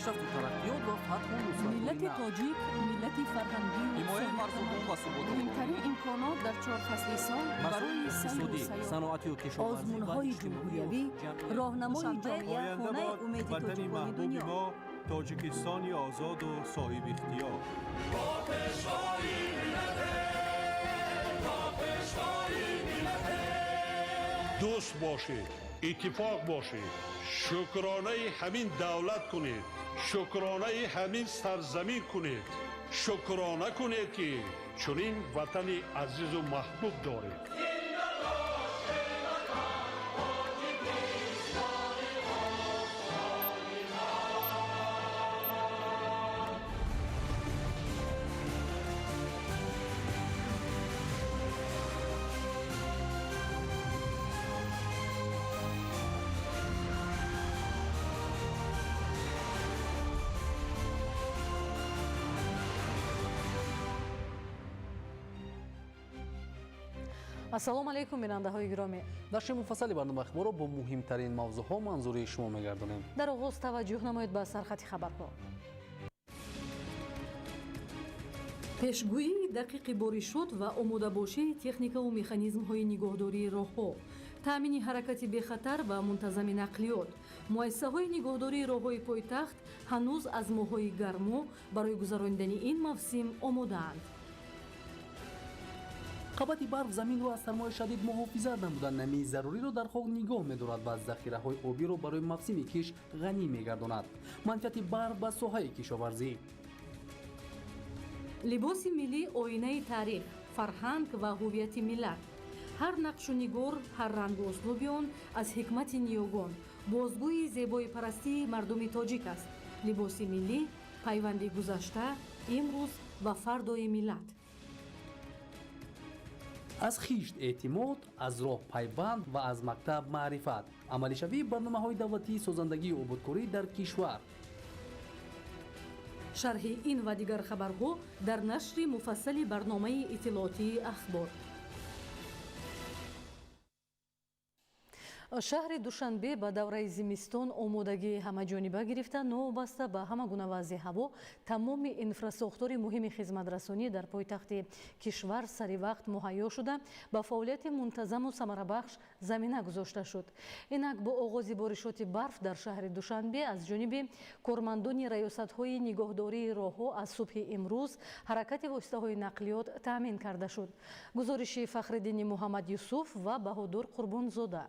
Пешрафту тараққиёт ва фатҳу нусратҳои Миллати нав. тоҷик миллати фарҳангию Ҳимояи марзубум ва суботи муҳимтарин имконот дар чор фасли сол масоили барои сайру иқтисодӣ, сайёҳат. саноатию кишоварзӣ ва Озмунҳои иҷтимоию ҷумҳуриявӣ, ҷамъиятӣ. роҳнамои Душанбе, ҷомеа, Оянда хонаи бод умеди ватани тоҷикони маҳбуби дунё. мо, Тоҷикистони озоду соҳибихтиёр. Дӯст бошед, иттифоқ бошед, шукронаи ҳамин давлат кунед, шукронаи ҳамин сарзамин кунед, шукрона кунед, ки чунин ватани азизу маҳбуб доред. Ассалому алайкум, бинандаҳои гиромӣ. Нашри муфассали барномаи Ахборро бо муҳимтарин мавзӯъҳо манзури шумо мегардонем. Дар оғоз таваҷҷӯҳ намоед ба сархати хабарҳо. Пешгӯии дақиқи боришот ва омодабошии техникаву механизмҳои нигоҳдории роҳҳо, таъмини ҳаракати бехатар ва мунтазами нақлиёт. Муассисаҳои нигоҳдории роҳҳои пойтахт ҳанӯз аз моҳҳои гармо барои гузаронидани ин мавсим омодаанд. Қабати барф заминро аз сармои шадид муҳофизат намуда, намии заруриро дар хок нигоҳ медорад ва захираҳои обиро барои мавсими кишт ғанӣ мегардонад. Манфиати барф ба соҳаи кишоварзӣ. Либоси миллӣ оинаи таърих, фарҳанг ва ҳуввияти миллат. Ҳар нақшу нигор, ҳар рангу услуби он аз ҳикмати ниёгон, бозгӯи зебоипарастии мардуми тоҷик аст. Либоси миллӣ пайванди гузашта, имрӯз ва фардои миллат. Аз хишт эътимод, аз роҳ пайванд ва аз мактаб маърифат. Амалишавии барномаҳои давлатии созандагию ободкорӣ дар кишвар. Шарҳи ин ва дигар хабарҳо дар нашри муфассали барномаи иттилоотии Ахбор. Шаҳри Душанбе ба давраи зимистон омодагии ҳамаҷониба гирифта, новобаста ба ҳама гуна вазъи ҳаво тамоми инфрасохтори муҳими хизматрасонӣ дар пойтахти кишвар сари вақт муҳайё шуда, ба фаъолияти мунтазаму самарабахш замина гузошта шуд. Инак, бо оғози боришоти барф дар шаҳри Душанбе аз ҷониби кормандони раёсатҳои нигоҳдории роҳҳо аз субҳи имрӯз ҳаракати воситаҳои нақлиёт таъмин карда шуд. Гузориши Фахриддини Муҳаммад Юсуф ва Баҳодур Қурбонзода.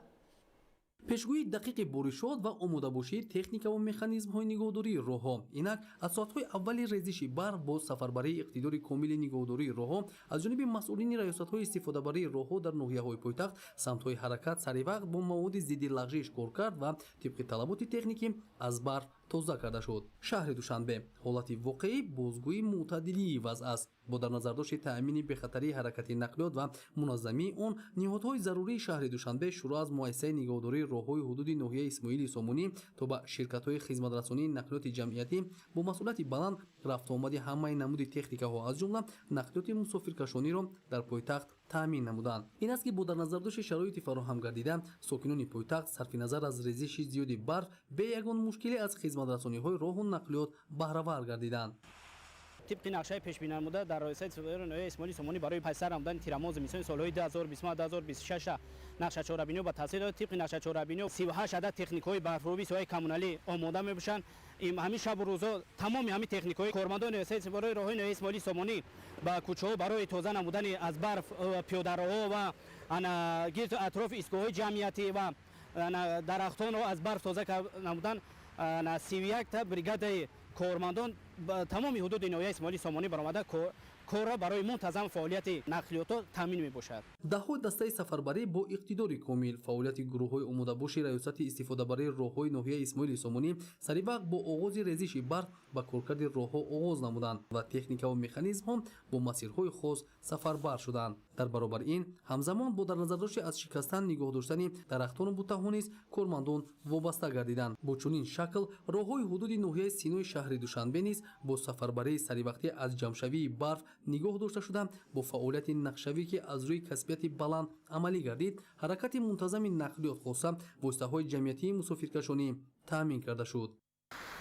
Пешгӯии дақиқи боришот ва омодабошии техникаву механизмҳои нигоҳдории роҳҳо. Инак, аз соатҳои аввали резиши барф бо сафарбарии иқтидори комили нигоҳдории роҳҳо аз ҷониби масъулини раёсатҳои истифодабарии роҳҳо дар ноҳияҳои пойтахт самтҳои ҳаракат сари вақт бо маводи зидди лағжиш коркард ва тибқи талаботи техникӣ аз барф тоза карда шуд. Шаҳри Душанбе ҳолати воқеӣ бозгӯи мӯътадилии вазъ аст. Бо дар назардошти таъмини бехатарии ҳаракати нақлиёт ва муназзамии он, ниҳодҳои зарурии шаҳри Душанбе, шурӯъ аз муассисаи нигоҳдории роҳҳои ҳудуди ноҳияи Исмоили Сомонӣ то ба ширкатҳои хизматрасонии нақлиёти ҷамъиятӣ, бо масъулияти баланд рафтуомади ҳамаи намуди техникаҳо, аз ҷумла нақлиёти мусофиркашониро дар пойтахт таъмин намуданд. Ин аст, ки бо дар назардошти шароити фароҳам гардида, сокинони пойтахт сарфи назар аз резиши зиёди барф бе ягон мушкиле аз хизматрасониҳои роҳу нақлиёт баҳравар гардиданд. Тибқи нақшаи пешбинамуда дар раёсати истифодабарии ноҳияи Исмоили Сомонӣ барои пасисар намудани тирамоҳ зимистони солҳои 2025-2026 нақша чорабиниҳо ба тасвиб дод. Тибқи нақша чорабиниҳо 38 адад техникаҳои барфрӯбии соҳаи коммуналӣ омода мебошанд. Ҳамин шабу рӯзо тамоми ҳамин техникаҳои кормандони раёсати истифодабарии роҳҳои ноҳияи Исмоили Сомонӣ ба кӯчаҳо барои тоза намудани аз барф пиёдароҳо ва гирду атрофи истгоҳҳои ҷамъиятӣ ва дарахтонро аз барф тоза намудан, 31-та бригадаи кормандон ба тамоми ҳудуди ноҳияи Исмоили Сомонӣ баромада, корро барои мунтазам фаъолияти нақлиётҳо таъмин мебошад. Даҳҳои дастаи сафарбарӣ бо иқтидори комил, фаъолияти гурӯҳҳои омодабоши раёсати истифодабарии роҳҳои ноҳияи Исмоили Сомонӣ сари вақт бо оғози резиши барф ба коркарди роҳҳо оғоз намуданд ва техникаву механизмҳо бо масирҳои хос сафарбар шуданд. Дар баробари ин, ҳамзамон бо дар назардошти аз шикастан нигоҳ доштани дарахтону бутаҳо низ кормандон вобаста гардиданд. Бо чунин шакл роҳҳои ҳудуди ноҳияи Синои шаҳри Душанбе низ бо сафарбарии саривақтӣ аз ҷамъшавии барф нигоҳ дошта шуда, бо фаъолияти нақшавӣ, ки аз рӯи касбияти баланд амалӣ гардид, ҳаракати мунтазами нақлиёт, хоса воситаҳои ҷамъиятии мусофиркашонӣ, таъмин карда шуд.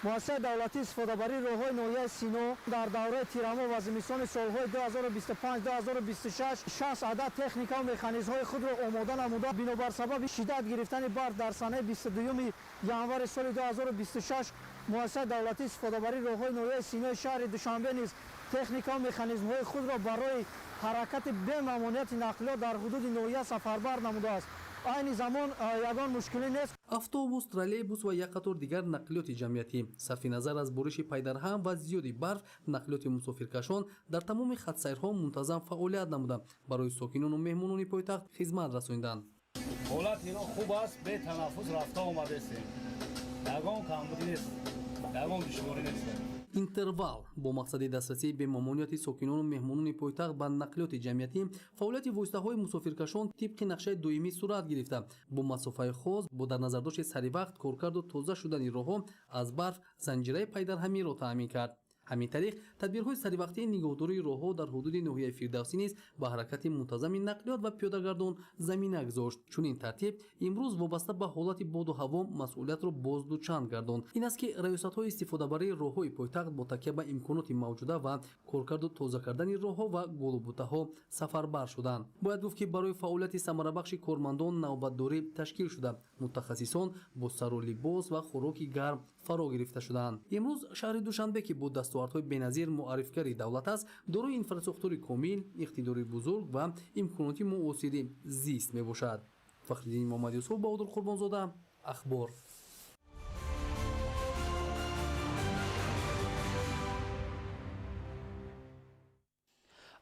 Муассисаи давлатии истифодабарии роҳҳои ноҳияи Сино дар давраи тирамоҳ ва зимистони солҳои 2025-2026 60 адад техника ва механизмҳои худро омода намуда, бинобар сабаби шиддат гирифтани барф дар санаи 22 январи соли 2026 муассисаи давлатии истифодабарии роҳҳои ноҳияи Синои шаҳри Душанбе низ техника ва механизмҳои худро барои ҳаракати бемамониати нақлиёт дар ҳудуди ноҳия сафарбар намудааст. Айни замон ягон мушкилӣ нест. Автобус, троллейбус ва як қатор дигар нақлиёти ҷамъиятӣ сарфи назар аз бориши пайдарҳам ва зиёди барф, нақлиёти мусофиркашон дар тамоми хатсайрҳо мунтазам фаъолият намуда, барои сокинону меҳмонони пойтахт хизмат расониданд. Ҳолати ино хуб аст, бетанаффус рафта омадастем, ягон камбудӣ нест, ягон душворӣ нест. Интервал бо мақсади дастрасии бемамониати сокинону меҳмонони пойтахт ба нақлиёти ҷамъиятӣ фаъолияти воситаҳои мусофиркашон тибқи нақшаи доимӣ сурат гирифта, бо масофаи хос, бо дар назардошти саривақт коркарду тоза шудани роҳҳо аз барф занҷираи пайдарҳамиро таъмин кард. Ҳамин тариқ, тадбирҳои саривақтии нигоҳдории роҳҳо дар ҳудуди ноҳияи Фирдавсӣ низ ба ҳаракати мунтазами нақлиёт ва пиёдагардон замина гузошт. Чунин тартиб имрӯз вобаста ба ҳолати боду ҳаво масъулиятро боз дучанд гардонд. Ин аст, ки раёсатҳои истифодабарии роҳҳои пойтахт бо такя ба имконоти мавҷуда ва коркарду тоза кардани роҳҳо ва голубутаҳо сафарбар шуданд. Бояд гуфт, ки барои фаъолияти самарабахши кормандон навбатдорӣ ташкил шуда, мутахассисон бо сару либос ва хӯроки гарм фаро гирифта шудаанд. Имрӯз шаҳри Душанбе, ки бо дастовардҳои беназир муаррифгари давлат аст, дорои инфрасохтори комил, иқтидори бузург ва имконоти муосири зист мебошад. Фахриддини Муҳаммадюсуф, Баҳодур Қурбонзода, Ахбор.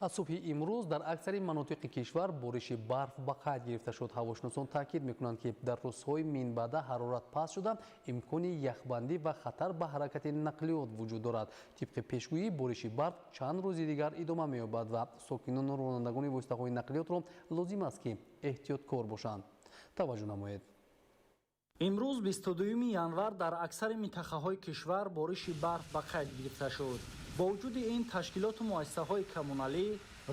Аз субҳи имрӯз дар аксари манотиқи кишвар бориши барф ба қайд гирифта шуд. Ҳавошиносон таъкид мекунанд, ки дар рӯзҳои минбаъда ҳарорат паст шуда, имкони яхбандӣ ва хатар ба ҳаракати нақлиёт вуҷуд дорад. Тибқи пешгӯӣ, бориши барф чанд рӯзи дигар идома меёбад ва сокинону ронандагони воситаҳои нақлиётро лозим аст, ки эҳтиёткор бошанд. Таваҷҷӯҳ намоед. Имрӯз 22 январ дар аксари минтақаҳои кишвар бориши барф ба қайд гирифта шуд. Бо вуҷуди ин, ташкилоту муассисаҳои коммуналӣ,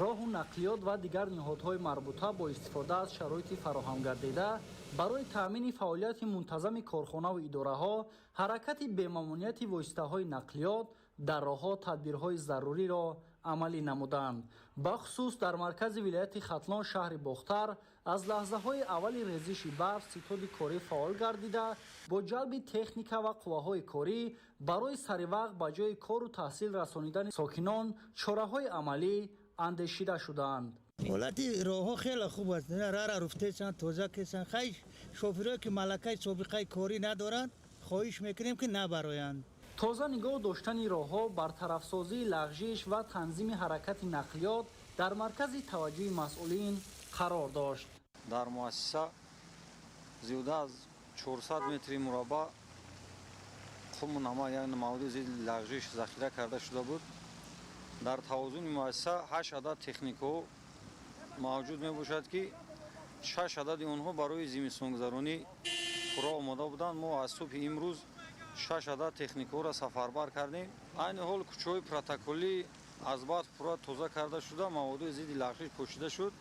роҳу нақлиёт ва дигар ниҳодҳои марбута бо истифода аз шароити фароҳамгардида барои таъмини фаъолияти мунтазами корхонаву идораҳо, ҳаракати бемамонияти воситаҳои нақлиёт дар роҳҳо тадбирҳои заруриро амалӣ намуданд. Бахусус дар маркази вилояти Хатлон, шаҳри Бохтар, аз лаҳзаҳои аввали резиши барф ситоди корӣ фаъол гардида, бо ҷалби техника ва қувваҳои корӣ барои саривақт ба ҷои кору таҳсил расонидани сокинон чораҳои амалӣ андешида шуданд. Ҳолати роҳҳо хеле хуб аст, рара руфтесанд, тоза кесанд. Хай, шофирое ки малакаи собиқаи корӣ надоранд, хоҳиш мекунем, ки набароянд. Тоза нигоҳ доштани роҳҳо, бартарафсозии лағжиш ва танзими ҳаракати нақлиёт дар маркази таваҷҷӯҳи масъулин қарор дошт. Дар муассиса зиёда аз 400 метри мураббаъ қуму намак, яъне маводи зидди лағжиш захира карда шуда буд. Дар тавозуни муассиса 8 адад техникаҳо мавҷуд мебошад, ки 6 адади онҳо барои зимистонгузаронӣ пурра омода буданд. Мо аз субҳи имрӯз 6 адад техникаҳоро сафарбар кардем. Айни ҳол кӯчаҳои протоколӣ аз барф пурра тоза карда шуда, маводои зидди лағжиш пӯшида шуд.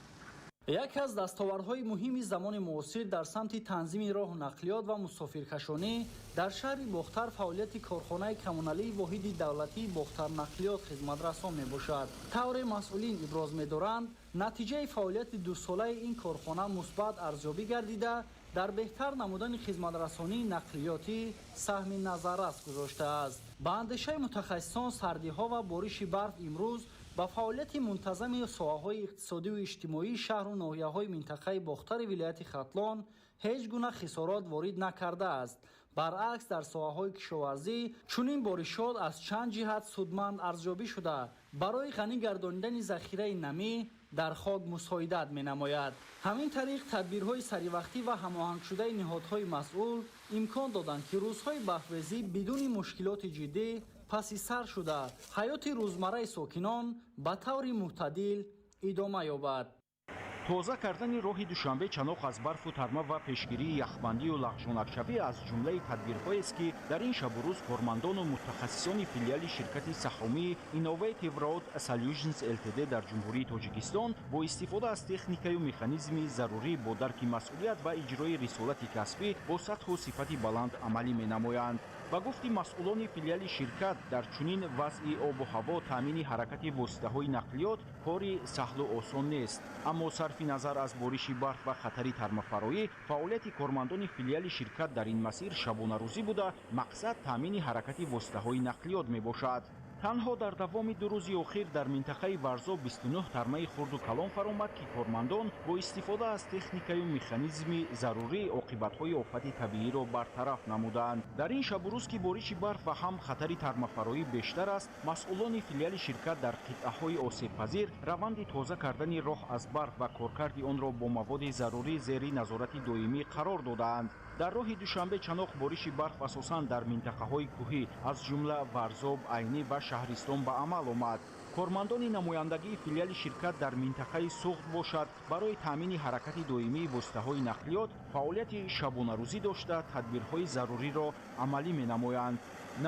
Яке аз дастовардҳои муҳими замони муосир дар самти танзими роҳу нақлиёт ва мусофиркашонӣ дар шаҳри Бохтар фаъолияти корхонаи коммуналии воҳиди давлатии Бохтарнақлиёт хизматрасон мебошад. Тавре масъулин иброз медоранд, натиҷаи фаъолияти дусолаи ин корхона мусбат арзёбӣ гардида, дар беҳтар намудани хизматрасонии нақлиётӣ саҳми назаррас гузоштааст. Ба андешаи мутахассисон, сардиҳо ва бориши барф имрӯз ба фаъолияти мунтазами соҳаҳои иқтисодиву иҷтимоии шаҳру ноҳияҳои минтақаи Бохтари вилояти Хатлон ҳеҷ гуна хисорот ворид накардааст. Баръакс, дар соҳаҳои кишоварзӣ чунин боришот аз чанд ҷиҳат судманд арзёбӣ шуда, барои ғанӣ гардонидани захираи намӣ дар хок мусоидат менамояд. Ҳамин тариқ, тадбирҳои саривақтӣ ва ҳамоҳангшудаи ниҳодҳои масъул имкон доданд, ки рӯзҳои барфрезӣ бидуни мушкилоти ҷиддӣ паси сар шуда, ҳаёти рӯзмарраи сокинон ба таври мӯътадил идома ёбад. Тоза кардани роҳи Душанбе Чаноқ аз барфу тарма ва пешгирии яхбандию лағжонакшавӣ аз ҷумлаи тадбирҳоест, ки дар ин шабу рӯз кормандону мутахассисони филиали ширкати саҳомии Innovative Road Solutions Ltd дар Ҷумҳурии Тоҷикистон бо истифода аз техникаю механизми зарурӣ, бо дарки масъулият ва иҷрои рисолати касбӣ бо сатҳу сифати баланд амалӣ менамоянд. Ба гуфти масъулони филиали ширкат, дар чунин вазъи обу ҳаво таъмини ҳаракати воситаҳои нақлиёт кори саҳлу осон нест. Аммо сарфи назар аз бориши барф ва хатари тармафароӣ, фаъолияти кормандони филиали ширкат дар ин масир шабонарӯзӣ буда, мақсад таъмини ҳаракати воситаҳои нақлиёт мебошад. Танҳо дар давоми 2 рӯзи охир дар минтақаи Варзоб 29 тармаи хурду калон фаромад, ки кормандон бо истифода аз техникаю механизми зарурӣ оқибатҳои офати табииро бартараф намуданд. Дар ин шабу рӯз, ки бориши барф ва ҳам хатари тармафароӣ бештар аст, масъулони филиали ширкат дар қитъаҳои осебпазир раванди тоза кардани роҳ аз барф ва коркарди онро бо маводи зарурӣ зери назорати доимӣ қарор додаанд. Дар роҳи Душанбе Чаноқ бориши барф асосан дар минтақаҳои кӯҳӣ, аз ҷумла Варзоб, Айнӣ ва Шаҳристон ба амал омад. Кормандони намояндагии филиали ширкат дар минтақаи Суғд бошад, барои таъмини ҳаракати доимии воситаҳои нақлиёт фаъолияти шабонарӯзӣ дошта, тадбирҳои заруриро амалӣ менамоянд.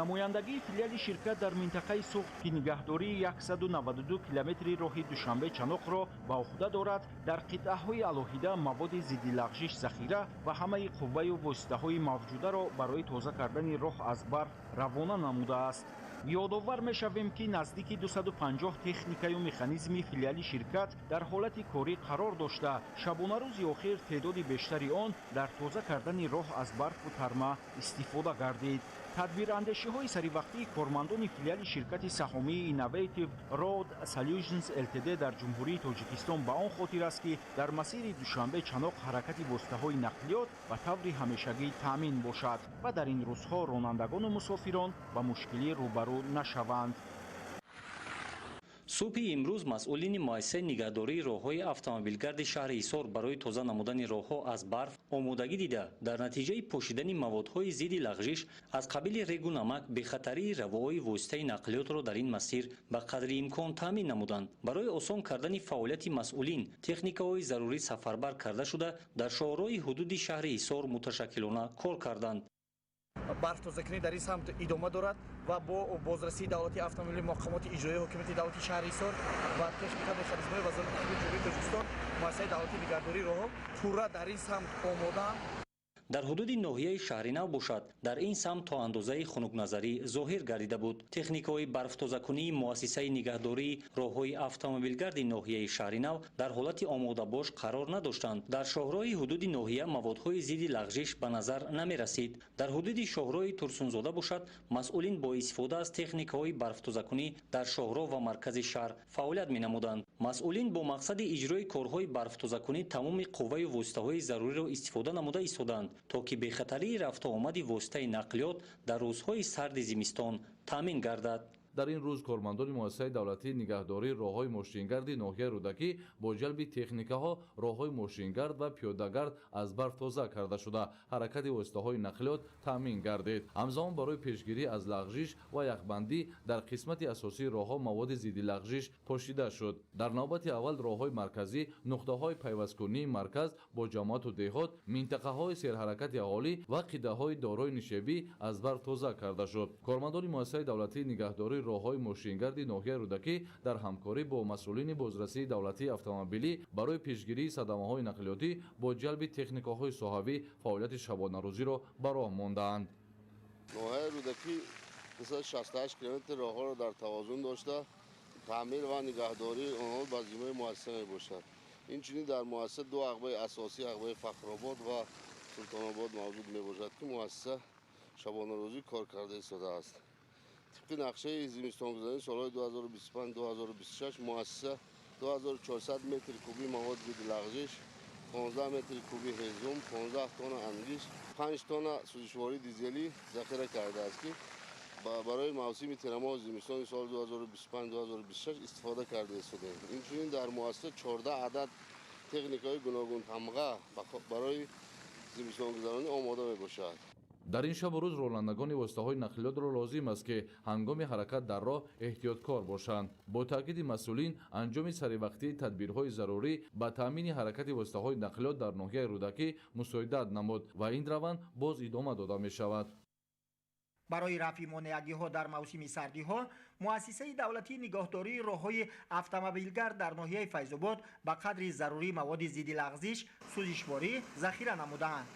Намояндагии филиали ширкат дар минтақаи Суғд, ки нигаҳдории 192 километри роҳи Душанбе Чаноқро ба уҳда дорад, дар қитъаҳои алоҳида маводи зиддилағжиш захира ва ҳамаи қувваю воситаҳои мавҷударо барои тоза кардани роҳ аз барф равона намудааст. Ёдовар мешавем, ки наздики 250 техникаю механизми филиали ширкат дар ҳолати корӣ қарор дошта, шабонарӯзи охир теъдоди бештари он дар тоза кардани роҳ аз барфу тарма истифода гардид. Тадбирандешиҳои саривақтии кормандони филиали ширкати саҳомии Innovative Road Solutions Ltd дар Ҷумҳурии Тоҷикистон ба он хотир аст, ки дар масири Душанбе Чаноқ ҳаракати воситаҳои нақлиёт ба таври ҳамешагӣ таъмин бошад ва дар ин рӯзҳо ронандагону мусофирон ба мушкилӣ рӯбарӯ нашаванд. Субҳи имрӯз масъулини муассисаи нигаҳдории роҳҳои автомобилгарди шаҳри Ҳисор барои тоза намудани роҳҳо аз барф омодагӣ дида, дар натиҷаи пошидани маводҳои зидди лағжиш аз қабили регу намак бехатарии равоҳои воситаи нақлиётро дар ин масир ба қадри имкон таъмин намуданд. Барои осон кардани фаъолияти масъулин техникаҳои зарурӣ сафарбар карда шуда, дар шоҳроҳи ҳудуди шаҳри Ҳисор муташаккилона кор карданд. Барф тозакунӣ дар ин самт идома дорад ва бо бозрасии давлати автомобили мақомоти иҷроии ҳокимияти давлати шаҳри Ҳисор ва техника механизмҳои Вазорати нақлиёти Ҷумҳурии Тоҷикистон муассисаи давлати нигаҳдории роҳҳо пурра дар ин самт омодаанд. Дар ҳудуди ноҳияи Шаҳринав бошад, дар ин самт то андозаи хунукназарӣ зоҳир гардида буд. Техникаҳои барфтозакунии муассисаи нигаҳдории роҳҳои автомобилгарди ноҳияи Шаҳринав дар ҳолати омодабош қарор надоштанд. Дар шоҳроҳи ҳудуди ноҳия маводҳои зидди лағжиш ба назар намерасид. Дар ҳудуди шоҳроҳи Турсунзода бошад, масъулин бо истифода аз техникаҳои барфтозакунӣ дар шоҳроҳ ва маркази шаҳр фаъолият менамуданд. Масъулин бо мақсади иҷрои корҳои барфтозакунӣ тамоми қувваю воситаҳои заруриро истифода намуда истоданд, то ки бехатарии рафту омади воситаи нақлиёт дар рӯзҳои сарди зимистон таъмин гардад. Дар ин рӯз кормандони муассисаи давлатии нигаҳдории роҳҳои мошингарди ноҳияи Рӯдакӣ бо ҷалби техникаҳо роҳҳои мошингард ва пиёдагард аз барф тоза карда шуда, ҳаракати воситаҳои нақлиёт таъмин гардид. Ҳамзамон барои пешгирӣ аз лағжиш ва яхбандӣ дар қисмати асосии роҳҳо маводи зидди лағжиш пошида шуд. Дар навбати аввал роҳҳои марказӣ, нуқтаҳои пайвасткунии марказ бо ҷамоату деҳот, минтақаҳои серҳаракати аҳолӣ ва қитъаҳои дорои нишебӣ аз барф тоза карда шуд. Кормандони муассисаи давлатии нигаҳдории роҳҳои мошингарди ноҳияи Рӯдакӣ дар ҳамкорӣ бо масъулини бозрасии давлатии автомобилӣ барои пешгирии садамаҳои нақлиётӣ бо ҷалби техникаҳои соҳавӣ фаъолияти шабонарӯзиро ба роҳ мондаанд. Ноҳияи Рӯдакӣ 268 километр роҳҳоро дар тавозун дошта, таъмир ва нигаҳдории онҳо ба зиммаи муассиса мебошад. Инчунин дар муассиса ду ағбаи асосӣ, ағбаи Фахробод ва Султонобод мавҷуд мебошад, ки муассиса шабонарӯзӣ кор карда истодааст. Тибқи нақшаи зимистонгузаронии солҳои 2025-2026 муассиса 2400 метри кубии маводи зидди лағжиш, 15 метри кубии ҳезум, 15 тонна ангиш, 5 тонна сӯзишвории дизелӣ захира кардааст, ки барои мавсими тирамоҳу зимистони соли 2025-2026 истифода карда истодаем. Инчунин дар муассиса 14 адад техникаҳои гуногунтамға барои зимистонгузаронӣ омода мебошад. Дар ин шабу рӯз ронандагони воситаҳои нақлиётро лозим аст, ки ҳангоми ҳаракат дар роҳ эҳтиёткор бошанд. Бо таъкиди масъулин, анҷоми саривақтии тадбирҳои зарурӣ ба таъмини ҳаракати воситаҳои нақлиёт дар ноҳияи Рӯдакӣ мусоидат намуд ва ин раванд боз идома дода мешавад. Барои рафъи монеагиҳо дар мавсими сардиҳо муассисаи давлатии нигаҳдории роҳҳои автомобилгард дар ноҳияи Файзобод ба қадри зарурӣ маводи зидди лағзиш, сӯзишворӣ захира намудаанд.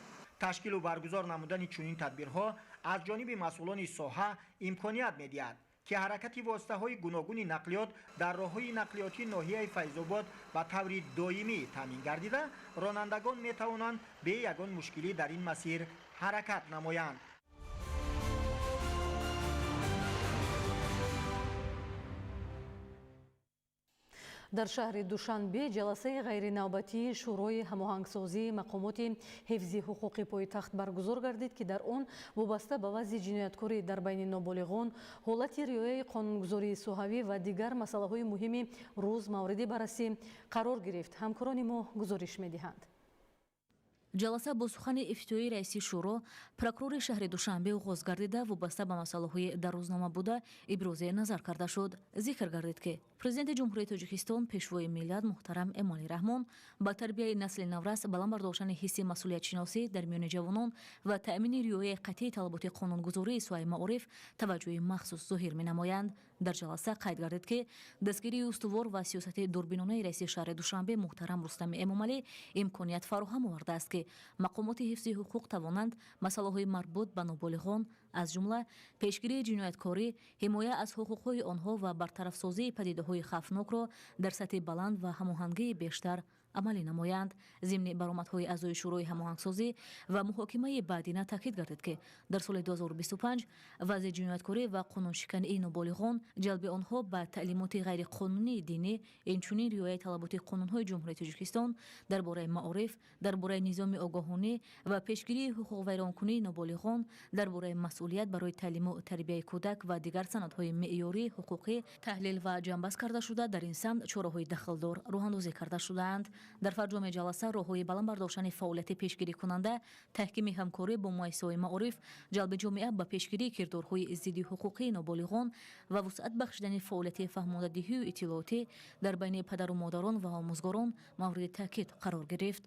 Ташкилу баргузор намудани чунин тадбирҳо аз ҷониби масъулони соҳа имконият медиҳад, ки ҳаракати воситаҳои гуногуни нақлиёт дар роҳҳои нақлиётии ноҳияи Файзобод ба таври доимӣ таъмин гардида, ронандагон метавонанд бе ягон мушкилӣ дар ин масир ҳаракат намоянд. Дар шаҳри Душанбе ҷаласаи ғайринавбатии Шӯрои ҳамоҳангсозии мақомоти ҳифзи ҳуқуқи пойтахт баргузор гардид, ки дар он вобаста ба вазъи ҷинояткорӣ дар байни ноболиғон, ҳолати риояи қонунгузории соҳавӣ ва дигар масъалаҳои муҳими рӯз мавриди баррасӣ қарор гирифт. Ҳамкорони мо гузориш медиҳанд. Ҷаласа бо сухани ифтитоҳии раиси шӯро, прокурори шаҳри Душанбе оғоз гардида, вобаста ба масъалаҳои дар рӯзнома буда иброзе назар карда шуд. Зикр гардид, ки Президенти Ҷумҳурии Тоҷикистон, Пешвои миллат муҳтарам Эмомалӣ Раҳмон ба тарбияи насли наврас, баланд бардоштани ҳисси масъулиятшиносӣ дар миёни ҷавонон ва таъмини риояи қатъии талаботи қонунгузории соҳаи маориф таваҷҷӯҳи махсус зоҳир менамоянд. Дар ҷаласа қайд гардид, ки дастгирии устувор ва сиёсати дурбинонаи раиси шаҳри Душанбе муҳтарам Рустами Эмомалӣ имконият фароҳам овардааст, ки мақомоти ҳифзи ҳуқуқ тавонанд масъалаҳои марбут ба ноболиғон, аз ҷумла пешгирии ҷинояткорӣ, ҳимоя аз ҳуқуқҳои онҳо ва бартарафсозии падидаҳои хавфнокро дар сатҳи баланд ва ҳамоҳангии бештар амалӣ намоянд. Зимни баромадҳои аъзои Шӯрои ҳамоҳангсозӣ ва муҳокимаи баъдина таъкид гардид, ки дар соли 2025 вазъи ҷинояткорӣ ва қонуншикании ноболиғон, ҷалби онҳо ба таълимоти ғайриқонунии динӣ, инчунин риояи талаботи қонунҳои Ҷумҳурии Тоҷикистон дар бораи маориф, дар бораи низоми огоҳонӣ ва пешгирии ҳуқуқвайронкунии ноболиғон, дар бораи масъулият барои таълиму тарбияи кӯдак ва дигар санадҳои меъёрии ҳуқуқӣ таҳлил ва ҷамъбаст карда шуда, дар ин самт чораҳои дахлдор роҳандозӣ карда шудаанд. Дар фарҷоми ҷаласа роҳҳои баланд бардоштани фаъолияти пешгирикунанда, таҳкими ҳамкорӣ бо муассисаҳои маориф, ҷалби ҷомеа ба пешгирии кирдорҳои зидди ҳуқуқии ноболиғон ва вусъат бахшидани фаъолияти фаҳмондадиҳию иттилоотӣ дар байни падару модарон ва омӯзгорон мавриди таъкид қарор гирифт.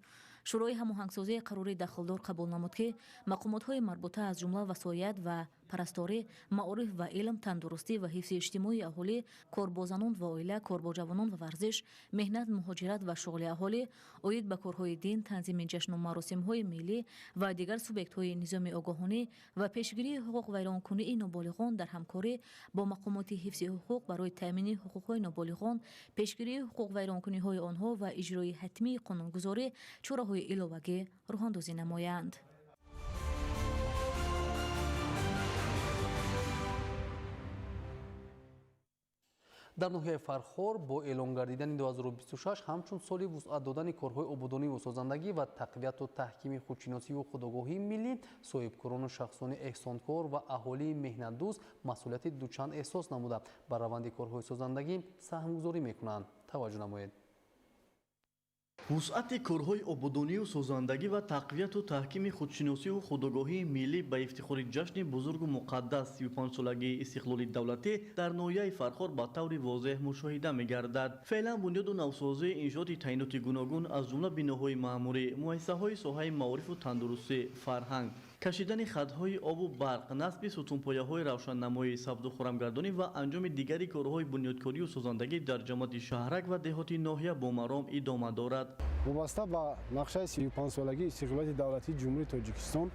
Шӯрои ҳамоҳангсозии қарори дахлдор қабул намуд, ки мақомотҳои марбута, аз ҷумла васоят ва парасторӣ, маориф ва илм, тандурустӣ ва ҳифзи иҷтимоии аҳолӣ, кор бо занон ва оила, кор бо ҷавонон ва варзиш, меҳнат, муҳоҷират ва шуғли аҳолӣ, оид ба корҳои дин, танзими ҷашну маросимҳои миллӣ ва дигар субъектҳои низоми огоҳонӣ ва пешгирии ҳуқуқвайронкунии ноболиғон дар ҳамкорӣ бо мақомоти ҳифзи ҳуқуқ барои таъмини ҳуқуқҳои ноболиғон, пешгирии ҳуқуқвайронкуниҳои онҳо ва иҷрои ҳатмии қонунгузорӣ чораҳои иловагӣ роҳандозӣ намоянд. Дар ноҳияи Фархор бо эълон гардидани 2026 ҳамчун соли вусъат додани корҳои ободониву созандагӣ ва тақвияту таҳкими худшиносиву худогоҳии миллӣ, соҳибкорону шахсони эҳсонкор ва аҳолии меҳнатдӯст масъулияти дучанд эҳсос намуда, ба раванди корҳои созандагӣ саҳмгузорӣ мекунанд. Таваҷҷӯҳ намоед. Вусъати корҳои ободонию созандагӣ ва тақвияту таҳкими худшиносиву худогоҳии миллӣ ба ифтихори ҷашни бузургу муқаддас 35-солагии истиқлоли давлатӣ дар ноҳияи Фархор ба таври возеҳ мушоҳида мегардад. Феълан бунёду навсозии иншооти таъиноти гуногун, аз ҷумла биноҳои маъмурӣ, муассисаҳои соҳаи маорифу тандурустӣ, фарҳанг, кашидани хатҳои обу барқ, насби сутунпояҳои равшаннамоӣ, сабзу хурамгардонӣ ва анҷоми дигари корҳои бунёдкорию созандагӣ дар ҷамоати шаҳрак ва деҳоти ноҳия бо маром идома дорад. Вобаста ба нақшаи 35-солагии истиқлолияти давлатии Ҷумҳурии Тоҷикистон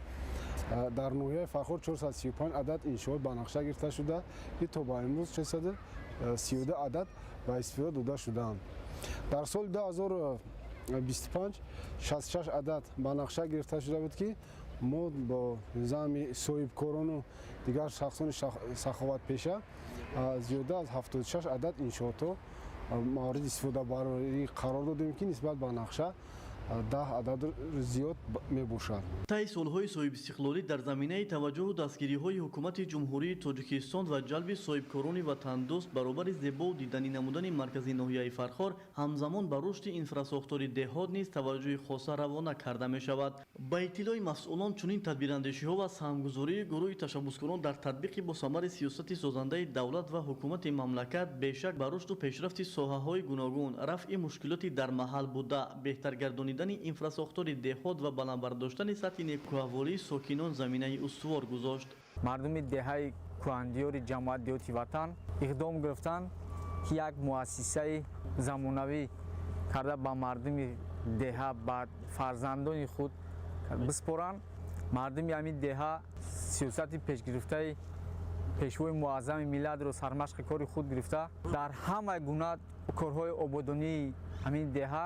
дар ноҳияи Фархор 435 адад иншоот ба нақша гирифта шуда, ки то ба имрӯз 632 адад ба истифода дода шудаанд. Дар соли 2025 66 адад ба нақша гирифта шуда буд, ки мо бо низоми соҳибкорону дигар шахсони саховатпеша зиёда аз 76 адад иншоотҳо мавриди истифодабарӣ қарор додем, ки нисбат ба нақша 10 адад зиёд мебошад. Таи солҳои соҳибистиқлолӣ дар заминаи таваҷҷӯҳу дастгириҳои ҳукумати Ҷумҳурии Тоҷикистон ва ҷалби соҳибкорони ватандӯст баробари зебову диданӣ намудани маркази ноҳияи Фархор, ҳамзамон ба рушди инфрасохтори деҳот низ таваҷҷӯҳи хоса равона карда мешавад. Ба иттилои масъулон, чунин тадбирандешиҳо ва саҳмгузории гурӯҳи ташаббускорон дар татбиқи босамари сиёсати созандаи давлат ва ҳукумати мамлакат бешак ба рушду пешрафти соҳаҳои гуногун, рафъи мушкилоти дар маҳал буда, беҳтар гардонидани инфрасохтори деҳот ва баланд бардоштани сатҳи некӯаҳволии сокинон заминаи устувор гузошт. Мардуми деҳаи кӯҳандиёри ҷамоат деҳоти Ватан иқдом гирифтанд, ки як муассисаи замонавӣ карда ба мардуми деҳа, ба фарзандони худ биспоранд. Мардуми ҳамин деҳа сиёсати пешгирифтаи пешвои муаззами миллатро сармашқи кори худ гирифта, дар ҳама гуна корҳои ободонии ҳамин деҳа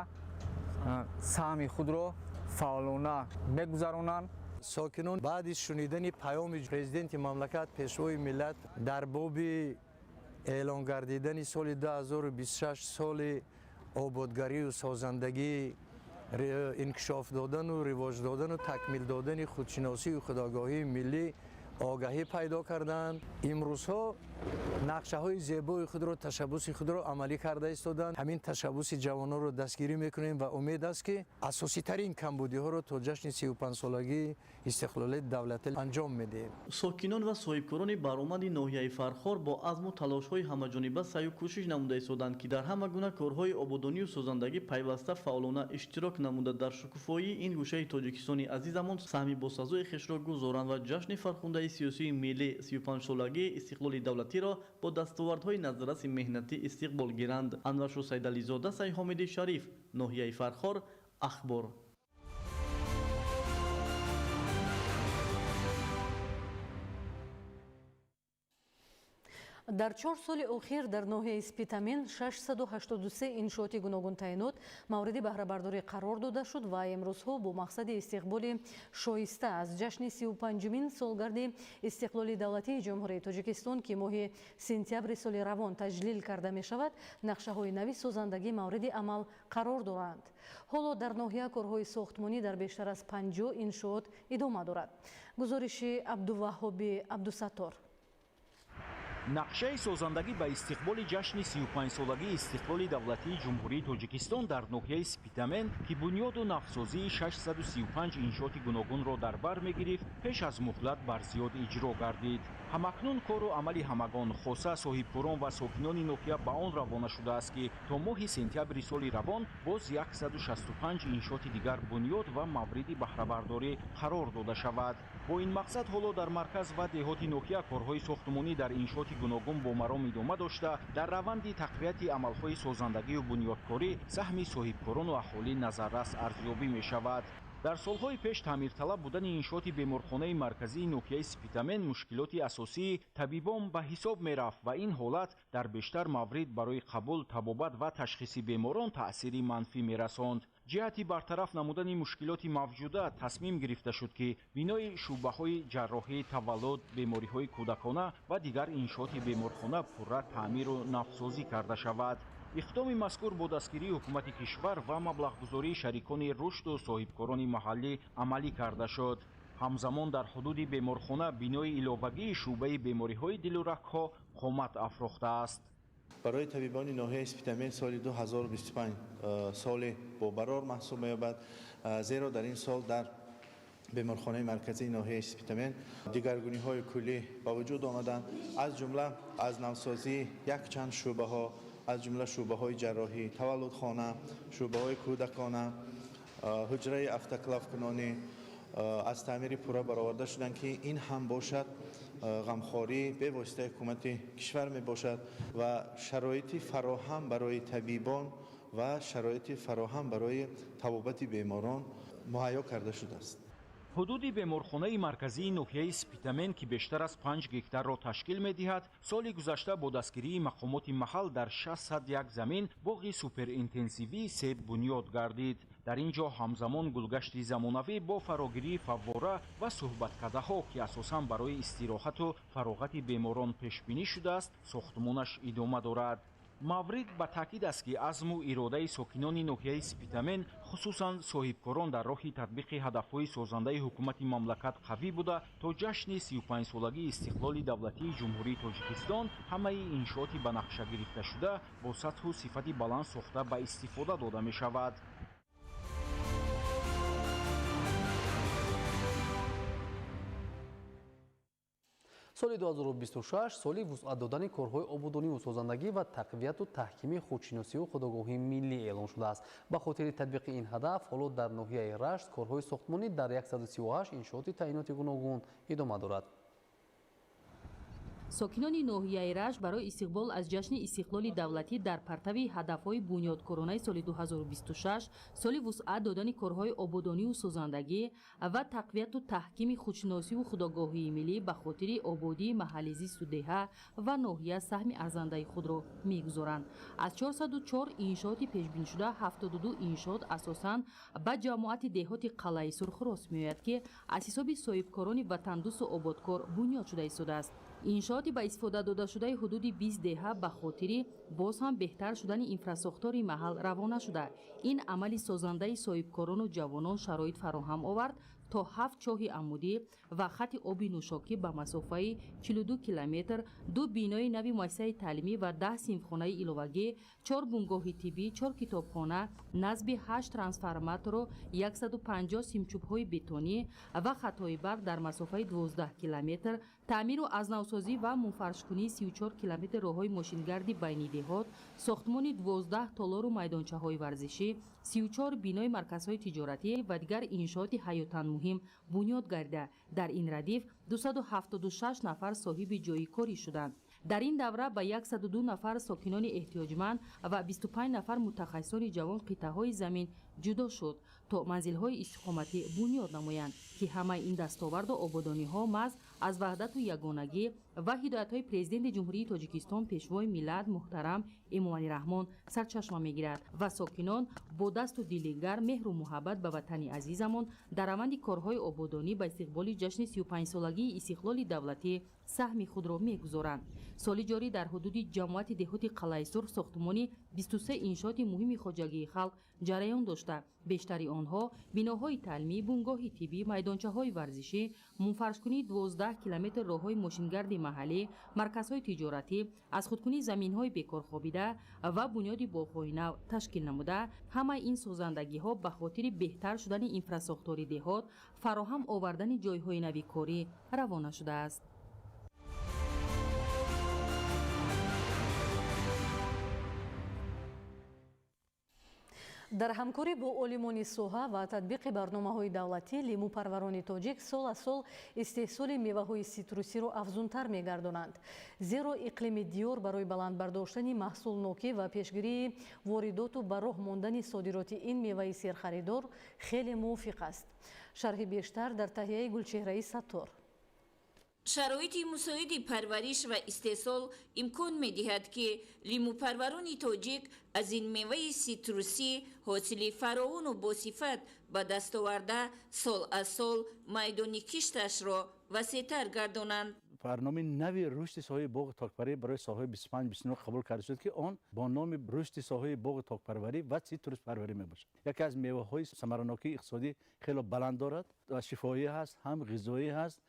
саҳми худро фаъолона мегузаронанд. Сокинон баъди шунидани паёми президенти мамлакат, пешвои миллат дар боби эълон гардидани соли 2026 соли ободгарию созандагӣ, инкишоф додану ривоҷ додану такмил додани худшиносию худогоҳии миллӣ огаҳӣ пайдо карданд. Имрӯзҳо нақшаҳои зебои худро, ташаббуси худро амалӣ карда истоданд. Ҳамин ташаббуси ҷавононро дастгирӣ мекунем ва умед аст, ки асоситарин камбудиҳоро то ҷашни 35-солагии истиқлолияти давлатӣ анҷом медиҳем. Сокинон ва соҳибкорони баромади ноҳияи Фархор бо азму талошҳои ҳамаҷониба саъю кӯшиш намуда истоданд, ки дар ҳама гуна корҳои ободонию созандагӣ пайваста фаъолона иштирок намуда, дар шукуфоии ин гӯшаи Тоҷикистони азизамон саҳми босазои хешро гузоранд ва ҷашни фархундаи сиёсии миллӣ 35-солагии истиқлоли давлатиро бо дастовардҳои назарраси меҳнатӣ истиқбол гиранд. Анваршо Сайдализода, Сайҳомиди Шариф, ноҳияи Фархор, Ахбор. Дар 4 соли охир дар ноҳияи Спитамен 683 иншооти гуногунтаъинот мавриди баҳрабардорӣ қарор дода шуд ва имрӯзҳо бо мақсади истиқболи шоиста аз ҷашни 35-умин солгарди истиқлоли давлатии Ҷумҳурии Тоҷикистон, ки моҳи сентябри соли равон таҷлил карда мешавад, нақшаҳои нави созандагӣ мавриди амал қарор доранд. Ҳоло дар ноҳия корҳои сохтмонӣ дар бештар аз 50 иншоот идома дорад. Гузориши Абдуваҳҳоби Абдусаттор. Нақшаи созандагӣ ба истиқболи ҷашни 35-солагии истиқлоли давлатии Ҷумҳурии Тоҷикистон дар ноҳияи Спитамен, ки бунёду навсозии 635 иншооти гуногунро дар бар мегирифт, пеш аз муҳлат барзиёд иҷро гардид. Ҳамакнун кору амали ҳамагон, хоса соҳибкорон ва сокинони ноҳия ба он равона шудааст, ки то моҳи сентябри соли равон боз 165 иншооти дигар бунёд ва мавриди баҳрабардорӣ қарор дода шавад. Бо ин мақсад ҳоло дар марказ ва деҳоти ноҳия корҳои сохтмонӣ дар иншооти гуногун бо маром идома дошта, дар раванди тақвияти амалҳои созандагию бунёдкорӣ саҳми соҳибкорону аҳолӣ назаррас арзёбӣ мешавад. Дар солҳои пеш таъмирталаб будани иншооти беморхонаи марказии ноҳияи Спитамен мушкилоти асосии табибон ба ҳисоб мерафт ва ин ҳолат дар бештар маврид барои қабул, табобат ва ташхиси беморон таъсири манфӣ мерасонд. Ҷиҳати бартараф намудани мушкилоти мавҷуда тасмим гирифта шуд, ки бинои шӯъбаҳои ҷарроҳӣ, таваллуд, бемориҳои кӯдакона ва дигар иншооти беморхона пурра таъмиру навсозӣ карда шавад. Иқдоми мазкур бо дастгирии ҳукумати кишвар ва маблағгузории шарикони рушду соҳибкорони маҳаллӣ амалӣ карда шуд. Ҳамзамон дар ҳудуди беморхона бинои иловагии шӯъбаи бемориҳои дилу рагҳо қомат афрохтааст. Барои табибони ноҳияи Спитамен соли 2025 соли бобарор маҳсуб меёбад, зеро дар ин сол дар беморхонаи марказии ноҳияи Спитамен дигаргуниҳои куллӣ ба вуҷуд омаданд, аз ҷумла аз навсозии якчанд шӯъбаҳо, аз ҷумла шӯъбаҳои ҷарроҳӣ, таваллудхона, шӯъбаҳои кӯдакона, ҳуҷраи автоклавкунонӣ аз таъмири пурра бароварда шуданд, ки ин ҳам бошад ғамхории бевоситаи ҳукумати кишвар мебошад ва шароити фароҳам барои табибон ва шароити фароҳам барои табобати беморон муҳайё карда шудааст. Ҳудуди беморхонаи марказии ноҳияи Спитамен, ки бештар аз 5 гектарро ташкил медиҳад, соли гузашта бо дастгирии мақомоти маҳал дар 601 замин боғи суперинтенсивии себ бунёд гардид. Дар ин ҷо ҳамзамон гулгашти замонавӣ бо фарогирии фаввора ва суҳбаткадаҳо, ки асосан барои истироҳату фароғати беморон пешбинӣ шудааст, сохтмонаш идома дорад. Маврид ба таъкид аст, ки азму иродаи сокинони ноҳияи Спитамен, хусусан соҳибкорон, дар роҳи татбиқи ҳадафҳои созандаи ҳукумати мамлакат қавӣ буда, то ҷашни 35-солагии истиқлоли давлатии Ҷумҳурии Тоҷикистон ҳамаи иншооти ба нақша гирифташуда бо сатҳу сифати баланд сохта ба истифода дода мешавад. Соли 2026 соли вусъат додани корҳои ободониву созандагӣ ва тақвияту таҳкими худшиносиву худогоҳии миллӣ эълон шудааст. Ба хотири татбиқи ин ҳадаф ҳоло дар ноҳияи Рашт корҳои сохтмонӣ дар 138 иншооти таъиноти гуногун идома дорад. Сокинони ноҳияи Рашт барои истиқбол аз ҷашни истиқлоли давлатӣ дар партави ҳадафҳои бунёдкоронаи соли 2026, соли вусъат додани корҳои ободонию созандагӣ ва тақвияту таҳкими худшиносиву худогоҳии миллӣ ба хотири ободии маҳалли зисту деҳа ва ноҳия саҳми арзандаи худро мегузоранд. Аз 404 иншооти пешбиншуда 72 иншоот асосан ба ҷамоати деҳоти Қалъаи Сурх рост меояд, ки аз ҳисоби соҳибкорони ватандӯсту ободкор бунёд шуда истодааст. Иншооти ба истифода додашудаи ҳудуди 20 деҳа ба хотири боз ҳам беҳтар шудани инфрасохтори маҳал равона шуда. Ин амали созандаи соҳибкорону ҷавонон шароит фароҳам овард то 7 чоҳи амудӣ ва хати оби нӯшокӣ ба масофаи 42 километр, 2 бинои нави муассисаи таълимӣ ва 10 синфхонаи иловагӣ, 4 бунгоҳи тиббӣ, 4 китобхона, насби 8 трансформатору 150 симчӯбҳои бетонӣ ва хатҳои барқ дар масофаи 12 километр, таъмиру азнавсозӣ ва мунфаршкунии 34 километр роҳҳои мошингарди байни деҳот, сохтмони 12 толору майдончаҳои варзишӣ, 34 бинои марказҳои тиҷоратӣ ва дигар иншооти ҳаётан муҳим бунёд гардида. Дар ин радиф 276 нафар соҳиби ҷойи корӣ шуданд. Дар ин давра ба 102 нафар сокинони эҳтиёҷманд ва 25 нафар мутахассисони ҷавон қитъаҳои замин ҷудо шуд, то манзилҳои истиқоматӣ бунёд намоянд, ки ҳамаи ин дастоварду ободониҳо маҳз аз ваҳдату ягонагӣ ва ҳидоятҳои Президенти Ҷумҳурии Тоҷикистон, Пешвои миллат муҳтарам Эмомалӣ Раҳмон сарчашма мегирад ва сокинон бо дасту дили гарм, меҳру муҳаббат ба ватани азизамон дар раванди корҳои ободонӣ ба истиқболи ҷашни 35-солагии истиқлоли давлатӣ саҳми худро мегузоранд. Соли ҷорӣ дар ҳудуди ҷамоати деҳоти Қалъаи Сурх сохтмони 23 иншооти муҳими хоҷагии халқ ҷараён дошта, бештари онҳо биноҳои таълимӣ, бунгоҳи тиббӣ, майдончаҳои варзишӣ, мунфаршкунии 12 километр роҳҳои мошингарди маҳаллӣ, марказҳои тиҷоратӣ, аз худкунии заминҳои бекорхобида ва бунёди боғҳои нав ташкил намуда. Ҳамаи ин созандагиҳо ба хотири беҳтар шудани инфрасохтори деҳот, фароҳам овардани ҷойҳои нави корӣ равона шудааст. Дар ҳамкорӣ бо олимони соҳа ва татбиқи барномаҳои давлатӣ лимӯпарварони тоҷик сол аз сол истеҳсоли меваҳои ситрусиро афзунтар мегардонанд. Зеро иқлими диёр барои баланд бардоштани маҳсулнокӣ ва пешгирии воридоту ба роҳ мондани содироти ин меваи серхаридор хеле мувофиқ аст. Шарҳи бештар дар таҳияи Гулчеҳраи Саттор. Шароити мусоиди парвариш ва истеҳсол имкон медиҳад, ки лимӯпарварони тоҷик аз ин меваи ситрусӣ ҳосили фаровону босифат ба даст оварда, сол аз сол майдони кишташро васеътар гардонанд. Барномаи нави рушди соҳаи боғи токпарварӣ барои солҳои 25-29 қабул карда шуд, ки он бо номи рушди соҳаи боғи токпарварӣ ва ситруспарварӣ мебошад. Яке аз меваҳои самаранокии иқтисодӣ хело баланд дорад ва шифоӣ ҳаст, ҳам ғизоӣ ҳаст,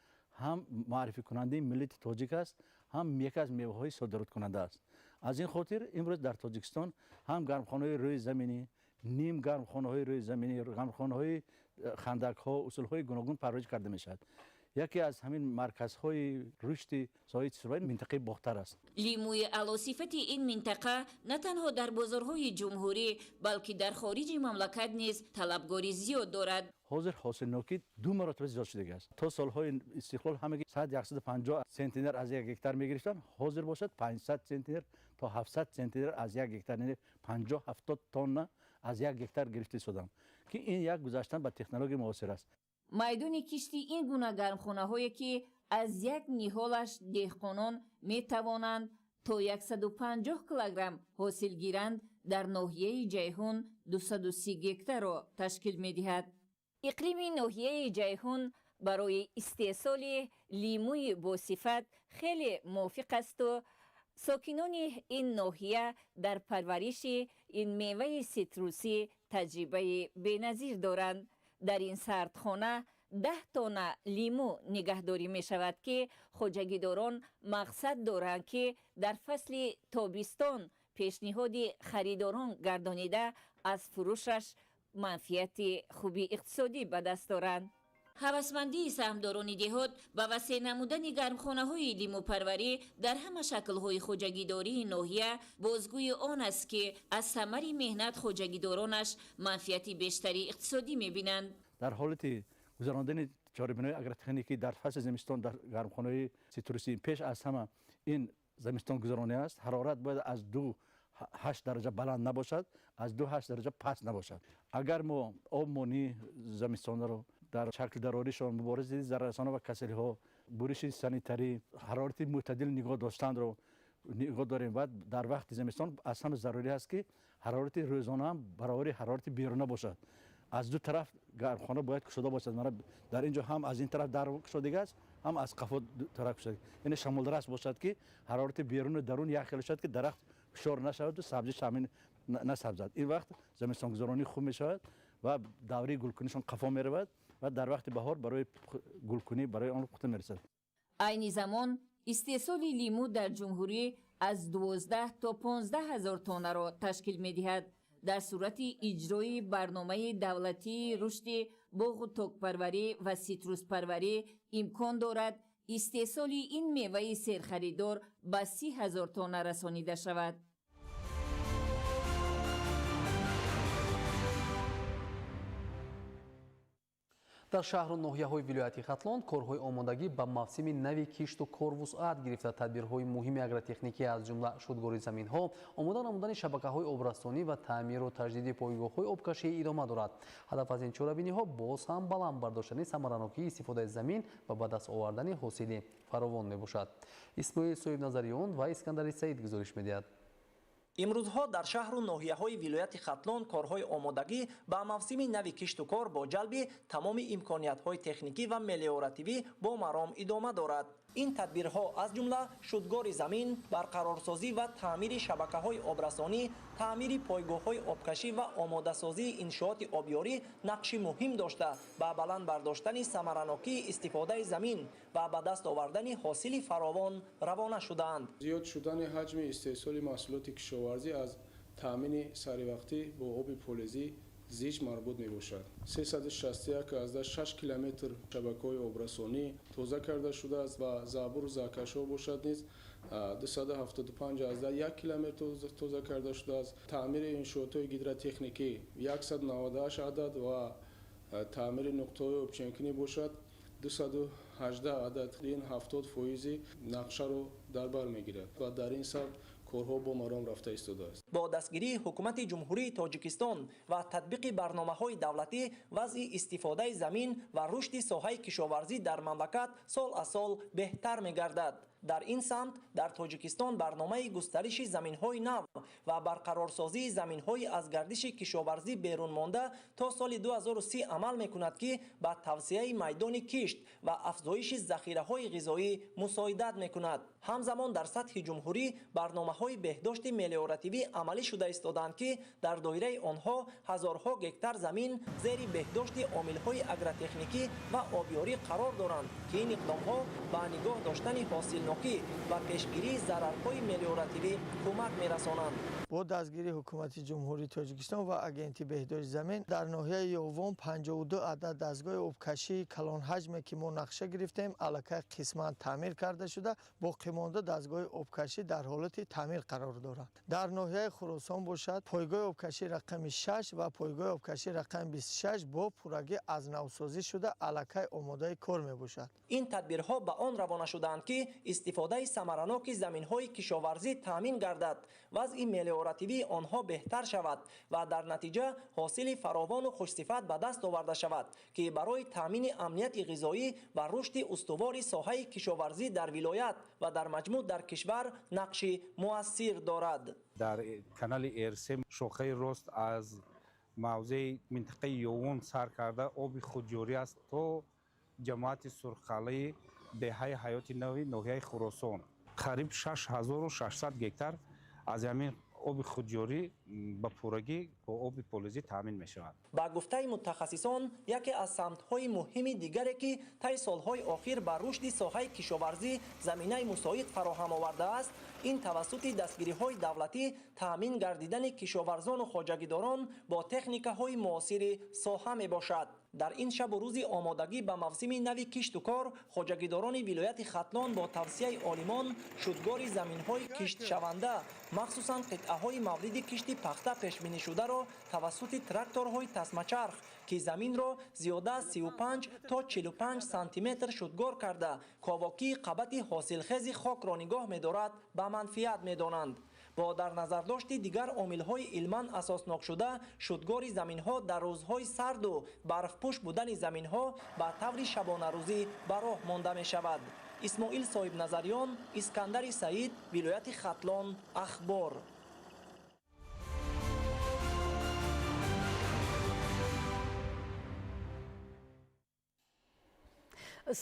ҳам муаррификунандаи миллати тоҷик аст, ҳам яке аз меваҳои содироткунанда аст. Аз ин хотир имрӯз дар Тоҷикистон ҳам гармхонаҳои рӯи заминӣ, ним гармхонаҳои рӯи заминӣ, гармхонаҳои хандакҳо, усулҳои гуногун парвариш карда мешавад. Яке аз ҳамин марказҳои рушди соҳаи ситрусӣ минтақаи Бохтар аст. Лимӯи аълосифати ин минтақа на танҳо дар бозорҳои ҷумҳурӣ, балки дар хориҷи мамлакат низ талабгори зиёд дорад. Ҳозир ҳосилнокӣ 2 маротиба зиёд шудагиаст. То солҳои истиқлол ҳамаги 150 центнер аз як гектар мегирифтанд, ҳозир бошад 500 центнер то 700 центнер аз як гектар, яъне 50-70 тонна аз як гектар гирифта истоданд, ки ин як гузаштан ба технологияи муосир аст. Майдони кишти ин гуна гармхонаҳое, ки аз як ниҳолаш деҳқонон метавонанд то 150 килограмм ҳосил гиранд, дар ноҳияи Ҷайҳун 230 гектарро ташкил медиҳад. Иқлими ноҳияи Ҷайҳун барои истеҳсоли лимӯи босифат хеле мувофиқ асту сокинони ин ноҳия дар парвариши ин меваи ситрусӣ таҷрибаи беназир доранд. Дар ин сардхона 10 тонна лимӯ нигаҳдорӣ мешавад, ки хоҷагидорон мақсад доранд, ки дар фасли тобистон пешниҳоди харидорон гардонида аз фурӯшаш манфиати хуби иқтисодӣ ба даст доранд. Ҳавасмандии саҳмдорони деҳот ба васеъ намудани гармхонаҳои лимӯпарварӣ дар ҳама шаклҳои хоҷагидории ноҳия бозгӯи он аст, ки аз самари меҳнат хоҷагидоронаш манфиати бештари иқтисодӣ мебинанд. Дар ҳолати гузарондани Чорабиниҳои агротехникӣ дар фасли зимистон дар гармхонаҳои ситрусӣ пеш аз ҳама ин зимистонгузаронӣ аст. Ҳарорат бояд аз 2-8 дараҷа баланд набошад, аз 2-8 дараҷа паст набошад. Агар мо обмонии зимистонаро дар шакли дароришон, муборизаи зараррасонҳо ва касалиҳо, буриши санитарӣ, ҳарорати мӯътадил нигоҳ доштанро нигоҳ дорем ва дар вақти зимистон аз ҳама зарурӣ аст, ки ҳарорати рӯзона ҳам баробари ҳарорати беруна бошад. Аз ду тараф гармхона бояд кушода бошад. Мана дар ин ҷо ҳам аз ин тараф дар кушодагӣ аст, ҳам аз қафо тараф кушода, яъне шамолрас бошад, ки ҳарорати беруну дарун як хел шавад, ки дарахт ҳушёр нашаваду сабзиш ҳамин насабзад. Ин вақт зимистонгузаронӣ хуб мешавад ва давраи гулкунишон қафо меравад ва дар вақти баҳор барои гулкунӣ барои он пухта мерасад. Айни замон истеҳсоли лимӯ дар ҷумҳурӣ аз 12 то 15 ҳазор тоннаро ташкил медиҳад. Дар сурати иҷрои барномаи давлатии рушди боғу токпарварӣ ва ситруспарварӣ имкон дорад истеҳсоли ин меваи серхаридор ба 30 ҳазор тонна расонида шавад. Дар шаҳру ноҳияҳои вилояти Хатлон корҳои омодагӣ ба мавсими нави кишту кор вусъат гирифта, тадбирҳои муҳими агротехникӣ аз ҷумла шудгори заминҳо, омода намудани шабакаҳои обрасонӣ ва таъмиру таҷдиди пойгоҳҳои обкашӣ идома дорад. Ҳадаф аз ин чорабиниҳо боз ҳам баланд бардоштани самаранокии истифодаи замин ва ба даст овардани ҳосили фаровон мебошад. Исмоил Соҳибназариён ва Искандари Саид гузориш медиҳад. Имрӯзҳо дар шаҳру ноҳияҳои вилояти Хатлон корҳои омодагӣ ба мавсими нави кишту кор бо ҷалби тамоми имкониятҳои техникӣ ва мелиоративӣ бо маром идома дорад. Ин тадбирҳо аз ҷумла шудгори замин, барқарорсозӣ ва таъмири шабакаҳои обрасонӣ, таъмири пойгоҳҳои обкашӣ ва омодасозии иншооти обёрӣ нақши муҳим дошта, ба баланд бардоштани самаранокии истифодаи замин ва ба даст овардани ҳосили фаровон равона шудаанд. Зиёд шудани ҳаҷми истеҳсоли маҳсулоти кишоварзӣ аз таъмини саривақтӣ бо оби полезӣ зич марбут мебошад. 361,6 километр шабакаҳои обрасонӣ тоза карда шудааст ва забуру заҳкашҳо бошад низ 275,1 километр тоза карда шудааст. Таъмири иншоотҳои гидротехникӣ 198 адад ва таъмири нуқтаҳои обченкунӣ бошад 218 адад. Ин 70% нақшаро дар бар мегирад ва дар ин самт корҳо бо маром рафта истодааст. Бо дастгирии ҳукумати Ҷумҳурии Тоҷикистон ва татбиқи барномаҳои давлатӣ вазъи истифодаи замин ва рушди соҳаи кишоварзӣ дар мамлакат сол аз сол беҳтар мегардад. Дар ин самт дар Тоҷикистон барномаи густариши заминҳои нав ва барқарорсозии заминҳои аз гардиши кишоварзӣ берун монда то соли 2030 амал мекунад, ки ба тавсеаи майдони кишт ва афзоиши захираҳои ғизоӣ мусоидат мекунад. Ҳамзамон дар сатҳи ҷумҳурӣ барномаҳои беҳдошти мелиоративӣ амалӣ шуда истодаанд, ки дар доираи онҳо ҳазорҳо гектар замин зери беҳдошти омилҳои агротехникӣ ва обёрӣ қарор доранд, ки ин иқдомҳо ба нигоҳ доштани ҳосилнокӣ ва пешгирии зарарҳои мелиоративӣ кӯмак мерасонанд. Бо дастгирии ҳукумати Ҷумҳурии Тоҷикистон ва Агентии беҳдошти замин дар ноҳияи Ёвон 52 адад дастгоҳи обкашии калонҳаҷме, ки мо нақша гирифтем, аллакай қисман таъмир карда шуда, боқимонда дастгоҳи обкашӣ дар ҳолати таъмир қарор доранд. Дар ноҳияи Хуросон бошад, пойгоҳи обкашӣ рақами 6 ва пойгоҳи обкашӣ рақами 26 бо пуррагӣ аз навсозӣ шуда, аллакай омодаи кор мебошад. Ин тадбирҳо ба он равона шудаанд, ки истифодаи самараноки заминҳои кишоварзӣ таъмин гардад, вазъи мелиоративии онҳо беҳтар шавад ва дар натиҷа ҳосили фаровону хушсифат ба даст оварда шавад, ки барои таъмини амнияти ғизоӣ ва рушди устувори соҳаи кишоварзӣ дар вилоят ва дар маҷмӯъ дар кишвар нақши муассир дорад. Дар канали Р3 шохаи рост аз мавзеи минтақаи Ёвон сар карда оби худҷорӣ аст то ҷамоати Сурхқалъаи деҳаи Ҳаёти Нави ноҳияи Хуросон. Қариб 6600 гектар аз ҳамин оби худҷорӣ ба пуррагӣ бо оби полезӣ таъмин мешавад. Ба гуфтаи мутахассисон, яке аз самтҳои муҳими дигаре, ки таи солҳои охир ба рушди соҳаи кишоварзӣ заминаи мусоид фароҳам овардааст, ин тавассути дастгириҳои давлатӣ таъмин гардидани кишоварзону хоҷагидорон бо техникаҳои муосири соҳа мебошад. Дар ин шабу рӯзи омодагӣ ба мавсими нави кишту кор, хоҷагидорони вилояти Хатлон бо тавсияи олимон шудгори заминҳои киштшаванда, махсусан қитъаҳои мавриди кишти пахта пешбинишударо тавассути тракторҳои тасмачарх, ки заминро зиёда аз 35 то 45 сантиметр шудгор карда, ковокии қабати ҳосилхези хокро нигоҳ медорад, ба манфиат медонанд. Бо дар назардошти дигар омилҳои илман асоснокшуда, шудгори заминҳо дар рӯзҳои сарду барфпӯш будани заминҳо ба таври шабонарӯзӣ ба роҳ монда мешавад. Исмоил Соҳибназарён, Искандари Саид, вилояти Хатлон, Ахбор.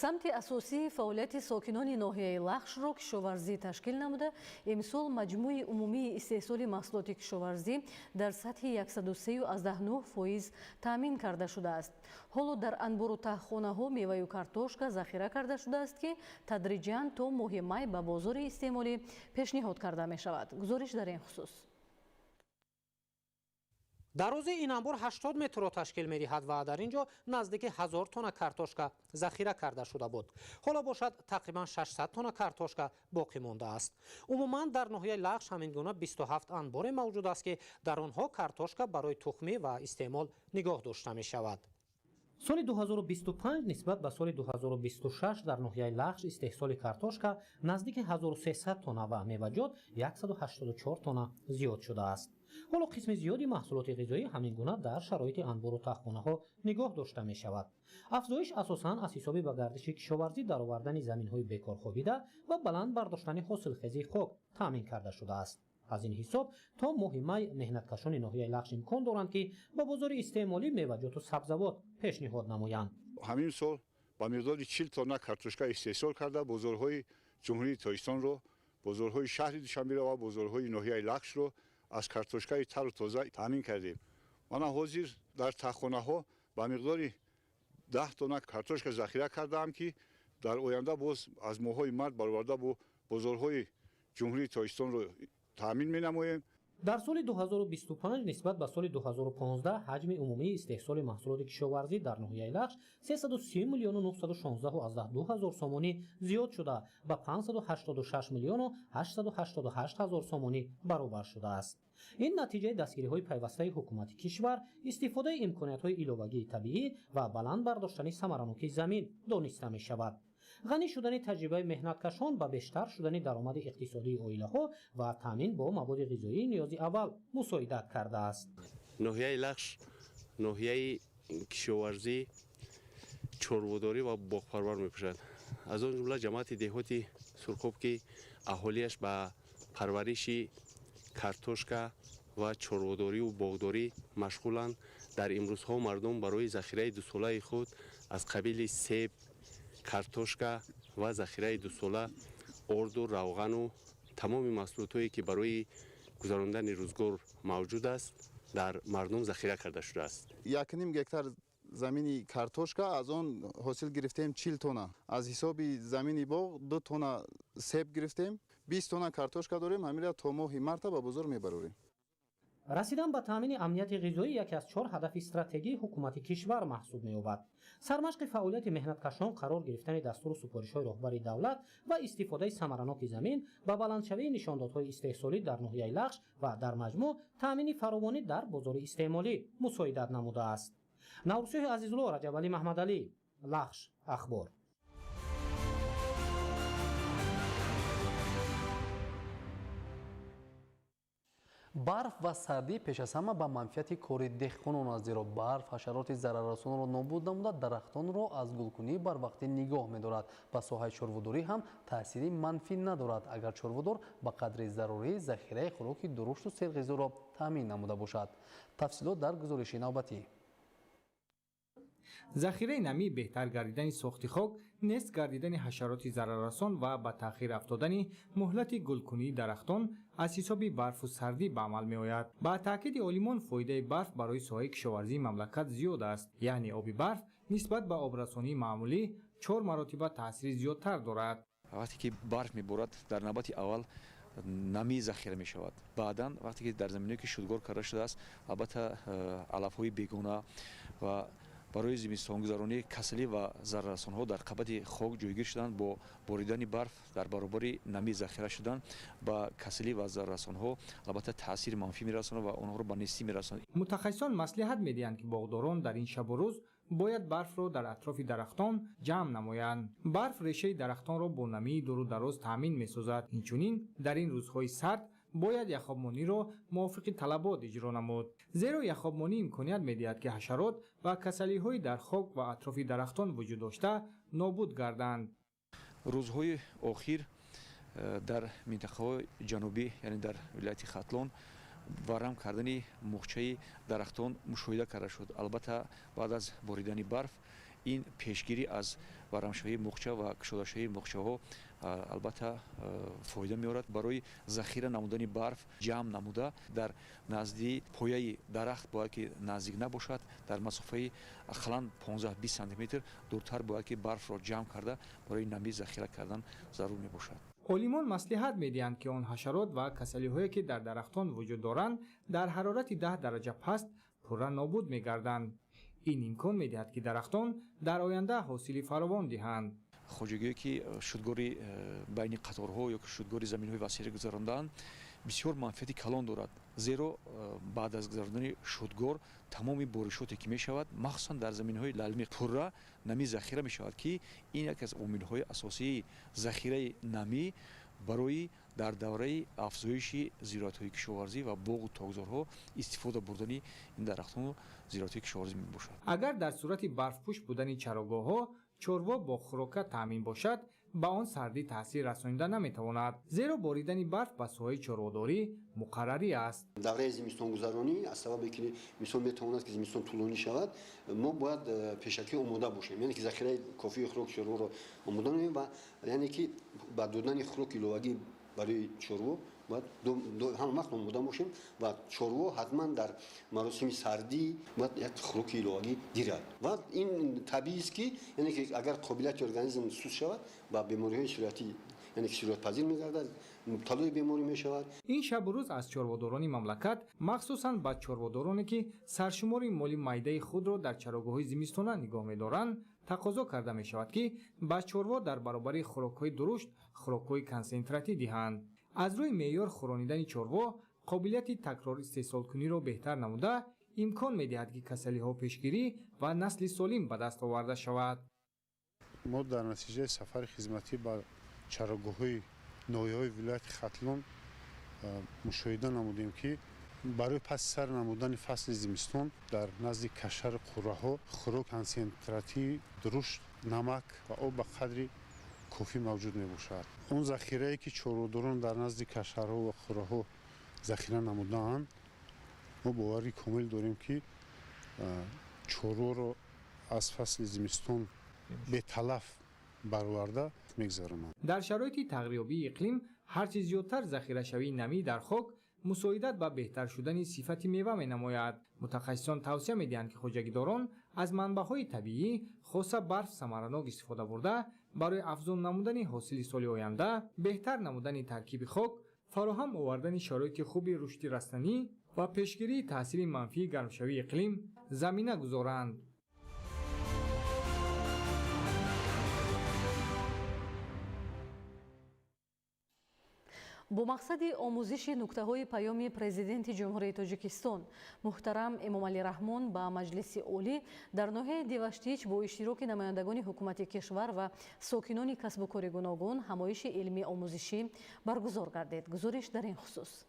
Самти асосии фаъолияти сокинони ноҳияи Лахшро кишоварзӣ ташкил намуда, имсол маҷмӯи умумии истеҳсоли маҳсулоти кишоварзӣ дар сатҳи 103,9% таъмин карда шудааст. Ҳоло дар анбору таҳхонаҳо меваю картошка захира карда шудааст, ки тадриҷан то моҳи май ба бозори истеъмолӣ пешниҳод карда мешавад. Гузориш дар ин хусус. Дарозии ин анбор 80 метрро ташкил медиҳад ва дар ин ҷо наздики 1000 тонна картошка захира карда шуда буд. Ҳоло бошад тақрибан 600 тонна картошка боқӣ мондааст. Умуман дар ноҳияи Лахш ҳамин гуна 27 анборе мавҷуд аст, ки дар онҳо картошка барои тухмӣ ва истеъмол нигоҳ дошта мешавад. Соли 2025 нисбат ба соли 2026 дар ноҳияи Лахш истеҳсоли картошка наздики 1300 тонна ва меваҷот 184 тонна зиёд шудааст. Ҳоло қисми зиёди маҳсулоти ғизоӣ ҳамин гуна дар шароити анбору таҳхонаҳо нигоҳ дошта мешавад. Афзоиш асосан аз ҳисоби ба гардиши кишоварзӣ даровардани заминҳои бекорхобида ва баланд бардоштани ҳосилхезии хок таъмин карда шудааст. Аз ин ҳисоб то моҳи май меҳнаткашони ноҳияи Лахш имкон доранд, ки ба бозори истеъмолӣ меваҷоту сабзавот пешниҳод намоянд. Ҳамин сол ба миқдори 40 тонна картошка истеҳсол карда, бозорҳои Ҷумҳурии Тоҷикистонро, бозорҳои шаҳри Душанберо ва бозорҳои ноҳияи Лахшро аз картошкаи тару тоза таъмин кардем. Мана ҳозир дар таҳхонаҳо ба миқдори 10 тонна картошка захира кардаам, ки дар оянда боз аз моҳҳои март бароварда бо бозорҳои Ҷумҳурии Тоҷикистонро таъмин менамоем. Дар соли 2025 нисбат ба соли 2015 ҳаҷми умумии истеҳсоли маҳсулоти кишоварзӣ дар ноҳияи Лахш 330 миллиону 916,2 ҳазор сомонӣ зиёд шуда, ба 586 миллиону 888 ҳазор сомонӣ баробар шудааст. Ин натиҷаи дастгириҳои пайвастаи ҳукумати кишвар, истифодаи имкониятҳои иловагии табиӣ ва баланд бардоштани самаранокии замин дониста мешавад. Ғанӣ шудани таҷрибаи меҳнаткашон ба бештар шудани даромади иқтисодии оилаҳо ва таъмин бо маводи ғизоии ниёзи аввал мусоидат кардааст. Ноҳияи Лахш ноҳияи кишоварзӣ, чорводорӣ ва боғпарвар мепӯшад. Аз он ҷумла ҷамоати деҳоти Сурхоб, ки аҳолиаш ба парвариши картошка ва чорводорию боғдорӣ машғуланд. Дар имрӯзҳо мардум барои захираи дусолаи худ аз қабили себ, картошка ва захираи дусола орду, равғану тамоми маҳсулотҳое, ки барои гузарондани рӯзгор мавҷуд аст, дар мардум захира карда шудааст. 1,5 гектар замини картошка, аз он ҳосил гирифтем 40 тонна. Аз ҳисоби замини боғ 2 тонна себ гирифтем, 20 тонна картошка дорем, ҳаминро то моҳи марта ба бозор мебарорем. Расидан ба таъмини амнияти ғизоӣ яке аз 4 ҳадафи стратегии ҳукумати кишвар маҳсуб меёбад. Сармашқи фаъолияти меҳнаткашон қарор гирифтани дастуру супоришҳои роҳбари давлат ва истифодаи самараноки замин ба баландшавии нишондодҳои истеҳсолӣ дар ноҳияи Лахш ва дар маҷмӯъ таъмини фаровонӣ дар бозори истеъмолӣ мусоидат намудааст. Наврӯзшоҳи Азизулло, Раҷабалӣ Маҳмадалӣ, Лахш, Ахбор. Барф ва сардӣ пеш аз ҳама ба манфиати кори деҳқонон аст, зеро барф ҳашароти зараррасонро нобуд намуда, дарахтонро аз гулкунӣ барвақтӣ нигоҳ медорад. Ба соҳаи чорводорӣ ҳам таъсири манфӣ надорад, агар чорводор ба қадри зарурӣ захираи хӯроки дурушту серғизоро таъмин намуда бошад. Тафсилот дар гузориши навбатӣ. Захираи намӣ, беҳтар гардидани сохти хок, нест гардидани ҳашароти зараррасон ва ба таъхир афтодани муҳлати гулкунии дарахтон аз ҳисоби барфу сардӣ ба амал меояд. Ба таъкиди олимон, фоидаи барф барои соҳаи кишоварзии мамлакат зиёд аст. Яъне оби барф нисбат ба обрасонии маъмулӣ 4 маротиба таъсири зиёдтар дорад. Вақте ки барф меборад, дар навбати аввал намӣ захира мешавад. Баъдан вақте ки дар заминое ки шудгор карда шудааст, албатта алафҳои бегона ва Барои зимистонгузаронии касалӣ ва зараррасонҳо дар қабати хок ҷойгир шуданд, бо боридани барф дар баробари намӣ захира шудан ба касалӣ ва зараррасонҳо албатта таъсири манфӣ мерасонад ва онҳоро ба нестӣ мерасонад. Мутахассисон маслиҳат медиҳанд, ки боғдорон дар ин шабу рӯз бояд барфро дар атрофи дарахтон ҷамъ намоянд. Барф решаи дарахтонро бо намии дуру дароз таъмин месозад. Инчунин дар ин рӯзҳои сард бояд яхобмониро мувофиқи талабот иҷро намуд, зеро яхобмонӣ имконият медиҳад, ки ҳашарот ва касалиҳои дар хок ва атрофи дарахтон вуҷуд дошта нобуд гарданд. Рӯзҳои охир дар минтақаҳои ҷанубӣ, яъне дар вилояти Хатлон, варам кардани муғчаи дарахтон мушоҳида карда шуд. Албатта баъд аз боридани барф ин пешгирӣ аз варамшавии муғча ва кушодашавии муғчаҳо албатта фоида меорад. Барои захира намудани барф ҷамъ намуда дар назди пояи дарахт бояд ки наздик набошад, дар масофаи ақаллан 15-20 сантиметр дуртар бояд ки барфро ҷамъ карда барои намӣ захира кардан зарур мебошад. Олимон маслиҳат медиҳанд, ки он ҳашарот ва касалиҳое ки дар дарахтон вуҷуд доранд, дар ҳарорати 10 дараҷа паст пурра нобуд мегарданд. Ин имкон медиҳад, ки дарахтон дар оянда ҳосили фаровон диҳанд. Хоҷагие ки шудгори байни қаторҳо ё ки шудгори заминҳои васеъро гузарондаанд, бисёр манфиати калон дорад, зеро баъд аз гузарондани шудгор тамоми боришоте ки мешавад, махсусан дар заминҳои лалмӣ пурра намӣ захира мешавад, ки ин яке аз омилҳои асосии захираи намӣ барои дар давраи афзоиши зироатҳои кишоварзӣ ва боғу токзорҳо истифода бурдани ин дарахтону зироатҳои кишоварзӣ мебошад. Агар дар сурати барфпӯш будани чарогоҳҳо чорво бо хӯрока таъмин бошад, ба он сардӣ таъсир расонида наметавонад, зеро боридани барф ба соҳаи чорводорӣ муқаррарӣ аст. Давраи зимистонгузаронӣ аз сабабе ки мисол метавонад ки зимистон тӯлонӣ шавад, мо бояд пешакӣ омода бошем, яъне ки захираи кофии хӯроки чорворо омода намоем ва яъне ки ба додани хӯроки иловагӣ барои чорво бояд ҳама вақт омода бошем ва чорво ҳатман дар маросими сардӣ бояд як хӯроки иловагӣ гирад. Ва ин табиист ки яъне ки агар қобилияти организм суст шавад, ба бемориҳои сироятӣ, яъне ки сироятпазир мегардад, мубталои беморӣ мешавад. Ин шабу рӯз аз чорводорони мамлакат, махсусан ба чорводороне ки саршумори моли майдаи худро дар чарогоҳҳои зимистона нигоҳ медоранд, тақозо карда мешавад, ки ба чорво дар баробари хӯрокҳои дурушт хӯрокҳои консентратӣ диҳанд. Аз рӯи меъёр хӯронидани чорво қобилияти такрор истеҳсолкуниро беҳтар намуда имкон медиҳад, ки касалиҳо пешгирӣ ва насли солим ба даст оварда шавад. Мо дар натиҷаи сафари хизматӣ ба чарогоҳҳои ноҳияҳои вилояти Хатлон мушоҳида намудем, ки барои паси сар намудани фасли зимистон дар назди кашару қурраҳо хӯрок консентратии дурушт, намак ва об ба қадри кофӣ мавҷуд мебошад. Он захирае ки чорводорон дар назди кашарҳо ва қурраҳо захира намудаанд, мо боварии комил дорем, ки чорворо аз фасли зимистон беталаф бароварда мегузаронанд. Дар шароити тағйирёбии иқлим ҳарчи зиёдтар захирашавии намӣ дар хок мусоидат ба беҳтар шудани сифати мева менамояд. Мутахассисон тавсия медиҳанд, ки хоҷагидорон аз манбаъҳои табиӣ, хоса барф, самаранок истифода бурда барои афзун намудани ҳосили соли оянда, беҳтар намудани таркиби хок, фароҳам овардани шароити хуби рушди растанӣ ва пешгирии таъсири манфии гармшавии иқлим замина гузоранд. Бо мақсади омӯзиши нуктаҳои паёми президенти Ҷумҳурии Тоҷикистон муҳтарам Эмомалӣ Раҳмон ба Маҷлиси Олӣ дар ноҳияи Деваштич бо иштироки намояндагони ҳукумати кишвар ва сокинони касбу кори гуногун ҳамоиши илмии омӯзишӣ баргузор гардид. Гузориш дар ин хусус.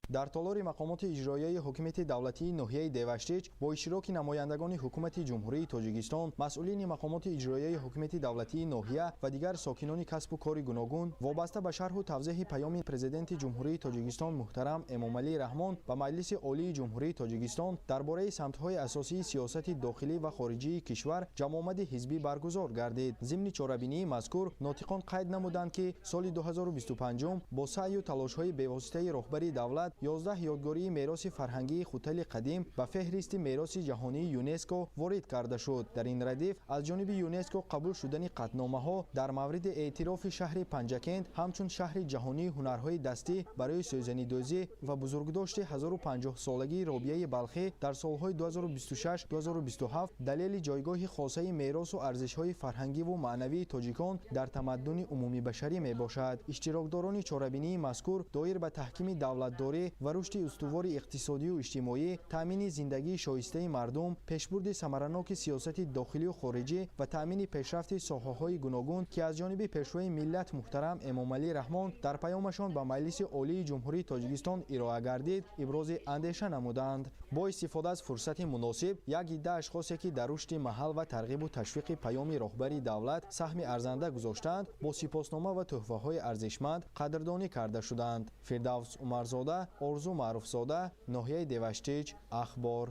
Дар толори мақомоти иҷроияи ҳукумати давлатии ноҳияи Деваштич бо иштироки намояндагони ҳукумати Ҷумҳурии Тоҷикистон, масъулини мақомоти иҷроияи ҳукумати давлатии ноҳия ва дигар сокинони касбу кори гуногун вобаста ба шарҳу тавзеҳи паёми президенти Ҷумҳурии Тоҷикистон муҳтарам Эмомалӣ Раҳмон ба Маҷлиси Олии Ҷумҳурии Тоҷикистон дар бораи самтҳои асосии сиёсати дохилӣ ва хориҷии кишвар ҷамъомади ҳизбӣ баргузор гардид. Зимни чорабинии мазкур нотиқон қайд намуданд, ки соли 2025 бо саъю талошҳои бевоситаи роҳбари давлат 11 ёдгории мероси фарҳангии Хутали қадим ба феҳристи мероси ҷаҳонии ЮНЕСКО ворид карда шуд. Дар ин радиф аз ҷониби ЮНЕСКО қабул шудани қатъномаҳо дар мавриди эътирофи шаҳри Панҷакент ҳамчун шаҳри ҷаҳонии ҳунарҳои дастӣ барои сӯзанидӯзӣ ва бузургдошти 1050-солагии Робияи Балхӣ дар солҳои 2026-2027 далели ҷойгоҳи хосаи меросу арзишҳои фарҳангиву маънавии тоҷикон дар тамаддуни умумибашарӣ мебошад. Иштирокдорони чорабинии мазкур доир ба таҳкими давлатдорӣ ва рушди устувори иқтисодию иҷтимоӣ, таъмини зиндагии шоистаи мардум, пешбурди самараноки сиёсати дохилию хориҷӣ ва таъмини пешрафти соҳаҳои гуногун, ки аз ҷониби Пешвои миллат муҳтарам Эмомалӣ Раҳмон дар паёмашон ба Маҷлиси Олии Ҷумҳурии Тоҷикистон ироа гардид, ибрози андеша намуданд. Бо истифода аз фурсати муносиб, як идда ашхосе, ки дар рушди маҳал ва тарғибу ташвиқи паёми роҳбари давлат саҳми арзанда гузоштаанд, бо сипоснома ва тӯҳфаҳои арзишманд қадрдонӣ карда шуданд. Фирдавс Умарзода, Орзу Маъруфзода, ноҳияи Деваштич, Ахбор.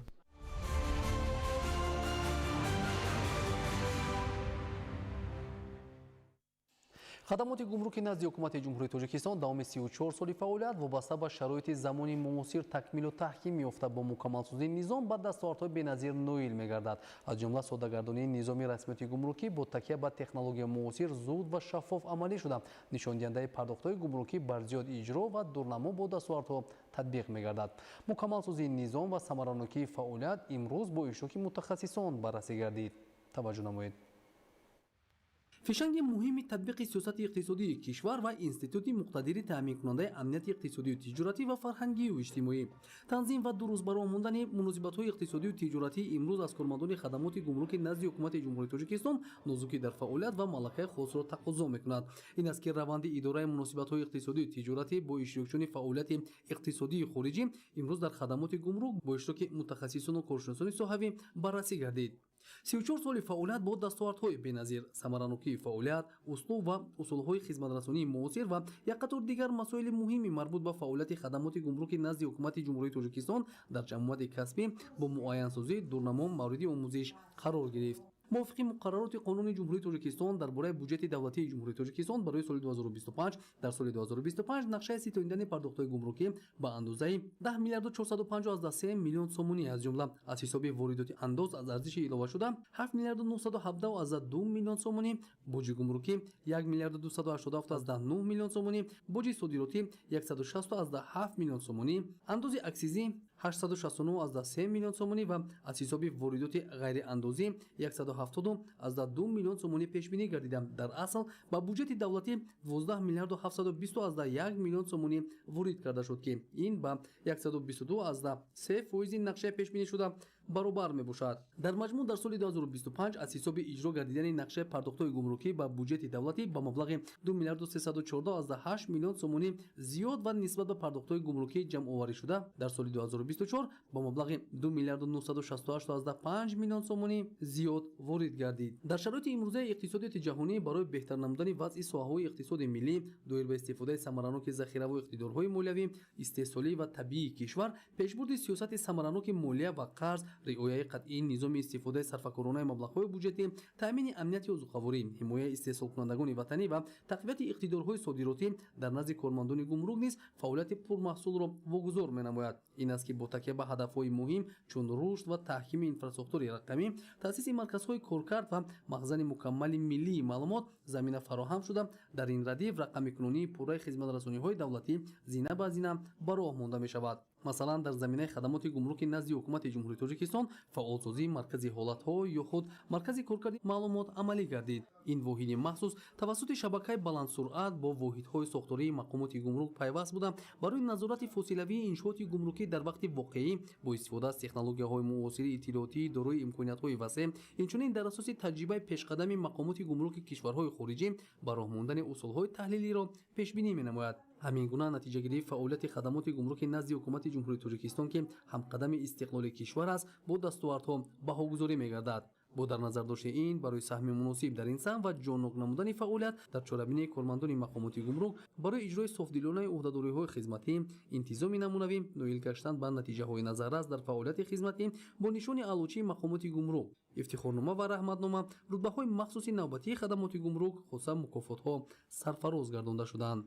Хадамоти гумруки назди ҳукумати Ҷумҳурии Тоҷикистон давоми 34 соли фаъолият вобаста ба шароити замони муосир такмилу таҳким ёфта, бо мукаммалсозии низом ба дастовардҳои беназир ноил мегардад. Аз ҷумла соддагардонии низоми расмиёти гумрукӣ бо такя ба технологияи муосир зуд ва шаффоф амалӣ шуда, нишондиҳандаи пардохтҳои гумрукӣ бар зиёд иҷро ва дурнамо бо дастовардҳо татбиқ мегардад. Мукаммалсозии низом ва самаранокии фаъолият имрӯз бо иштироки мутахассисон баррасӣ гардид. Таваҷҷӯҳ намоед. Фишанги муҳими татбиқи сиёсати иқтисодии кишвар ва институти муқтадири таъминкунандаи амнияти иқтисодию тиҷоратӣ ва фарҳангию иҷтимоӣ, танзим ва дуруст бароҳ мондани муносибатҳои иқтисодию тиҷоратӣ имрӯз аз кормандони хадамоти гумруки назди ҳукумати Ҷумҳурии Тоҷикистон нозукӣ дар фаъолият ва малакаи хосро тақозо мекунад. Ин аст, ки раванди идораи муносибатҳои иқтисодию тиҷоратӣ бо иштирокчиёни фаъолияти иқтисодии хориҷӣ имрӯз дар хадамоти гумрук бо иштироки мутахассисону коршиносони соҳавӣ баррасӣ гардид. 34 соли фаъолият бо дастовардҳои беназир, самаранокии фаъолият, услуб ва усулҳои хизматрасонии муосир ва як қатор дигар масоили муҳими марбут ба фаъолияти хадамоти гумруки назди ҳукумати Ҷумҳурии Тоҷикистон дар ҷамоати касбӣ бо муайянсозии дурнамо мавриди омӯзиш қарор гирифт. Мувофиқи муқаррароти Қонуни Ҷумҳурии Тоҷикистон дар бораи буҷети давлатии Ҷумҳурии Тоҷикистон барои соли 2025, дар соли 2025 нақшаи ситонидани пардохтҳои гумрукӣ ба андозаи 10 миллиарду 453 миллион сомонӣ, аз ҷумла аз ҳисоби воридоти андоз аз арзиши иловашуда 7 миллиарду 917,2 миллион сомонӣ, боҷи гумрукӣ 1 миллиарду 287,9 миллион сомонӣ, боҷи содиротӣ 160,7 миллион сомонӣ, андози аксизӣ 869,3 миллион сомонӣ ва аз ҳисоби воридоти ғайриандозӣ 170,2 миллион сомонӣ пешбинӣ гардида, дар асл ба буҷети давлатӣ 12 миллиарду 720,1 миллион сомонӣ ворид карда шуд, ки ин ба 122,3 фоизи нақшаи пешбинӣшуда баробар мебошад. Дар маҷмӯъ дар соли 2025 аз ҳисоби иҷро гардидани нақшаи пардохтҳои гумрукӣ ба буҷети давлатӣ ба маблағи 2 миллиарду 314,8 миллион сомонӣ зиёд ва нисбат ба пардохтҳои гумрукӣ ҷамъоварӣшуда дар соли 2024 ба маблағи 2 миллиарду 968,5 миллион сомонӣ зиёд ворид гардид. Дар шароити имрӯзаи иқтисодиёти ҷаҳонӣ барои беҳтар намудани вазъи соҳаҳои иқтисоди миллӣ доир ба истифодаи самараноки захираву иқтидорҳои молиявӣ, истеҳсолӣ ва табиии кишвар, пешбурди сиёсати самараноки молия ва қарз, риояи қатъии низоми истифодаи сарфакоронаи маблағҳои буҷетӣ, таъмини амнияти озуқаворӣ, ҳимояи истеҳсолкунандагони ватанӣ ва тақвияти иқтидорҳои содиротӣ дар назди кормандони гумрук низ фаъолияти пурмаҳсулро вогузор менамояд. Ин аст, ки бо такя ба ҳадафҳои муҳим чун рушд ва таҳкими инфрасохтори рақамӣ, таъсиси марказҳои коркард ва махзани мукаммали миллии маълумот замина фароҳам шуда, дар ин радиф рақамикунонии пурраи хизматрасониҳои давлатӣ зина ба зина ба роҳ монда мешавад. Масалан, дар заминаи хадамоти гумруки назди ҳукумати Ҷумҳурии Тоҷикистон фаъолсозии маркази ҳолатҳо ё худ маркази коркарди маълумот амалӣ гардид. Ин воҳиди махсус тавассути шабакаи баландсуръат бо воҳидҳои сохтории мақомоти гумрук пайваст буда, барои назорати фосилавии иншооти гумрукӣ дар вақти воқеӣ бо истифода аз технологияҳои муосири иттилоотӣ дорои имкониятҳои васеъ, инчунин дар асоси таҷрибаи пешқадами мақомоти гумруки кишварҳои хориҷӣ ба роҳ мондани усулҳои таҳлилиро пешбинӣ менамояд. Ҳамин гуна натиҷагирии фаъолияти хадамоти гумруки назди ҳукумати Ҷумҳурии Тоҷикистон, ки ҳамқадами истиқлоли кишвар аст, бо дастовардҳо баҳогузорӣ мегардад. Бо дар назар дошти ин, барои саҳми муносиб дар ин самт ва ҷоннок намудани фаъолият дар чорабинии кормандони мақомоти гумрук барои иҷрои софдилонаи ӯҳдадориҳои хизматӣ, интизоми намунавӣ, ноил гаштан ба натиҷаҳои назаррас дар фаъолияти хизматӣ бо нишони аълочии мақомоти гумрук, ифтихорнома ва раҳматнома, рутбаҳои махсуси навбатии хадамоти гумрук, хоса мукофотҳо сарфароз гардонда шуданд.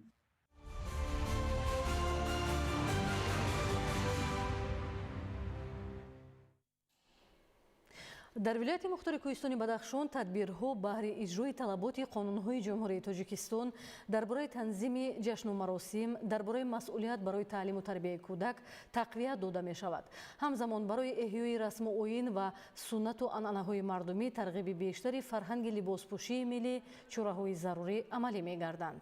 Дар вилояти мухтори кӯҳистони Бадахшон тадбирҳо баҳри иҷрои талаботи қонунҳои Ҷумҳурии Тоҷикистон дар бораи танзими ҷашну маросим, дар бораи масъулият барои таълиму тарбияи кӯдак тақвият дода мешавад. Ҳамзамон барои эҳёи расму оин ва суннату анъанаҳои мардумӣ, тарғиби бештари фарҳанги либоспӯшии миллӣ чораҳои зарурӣ амалӣ мегарданд.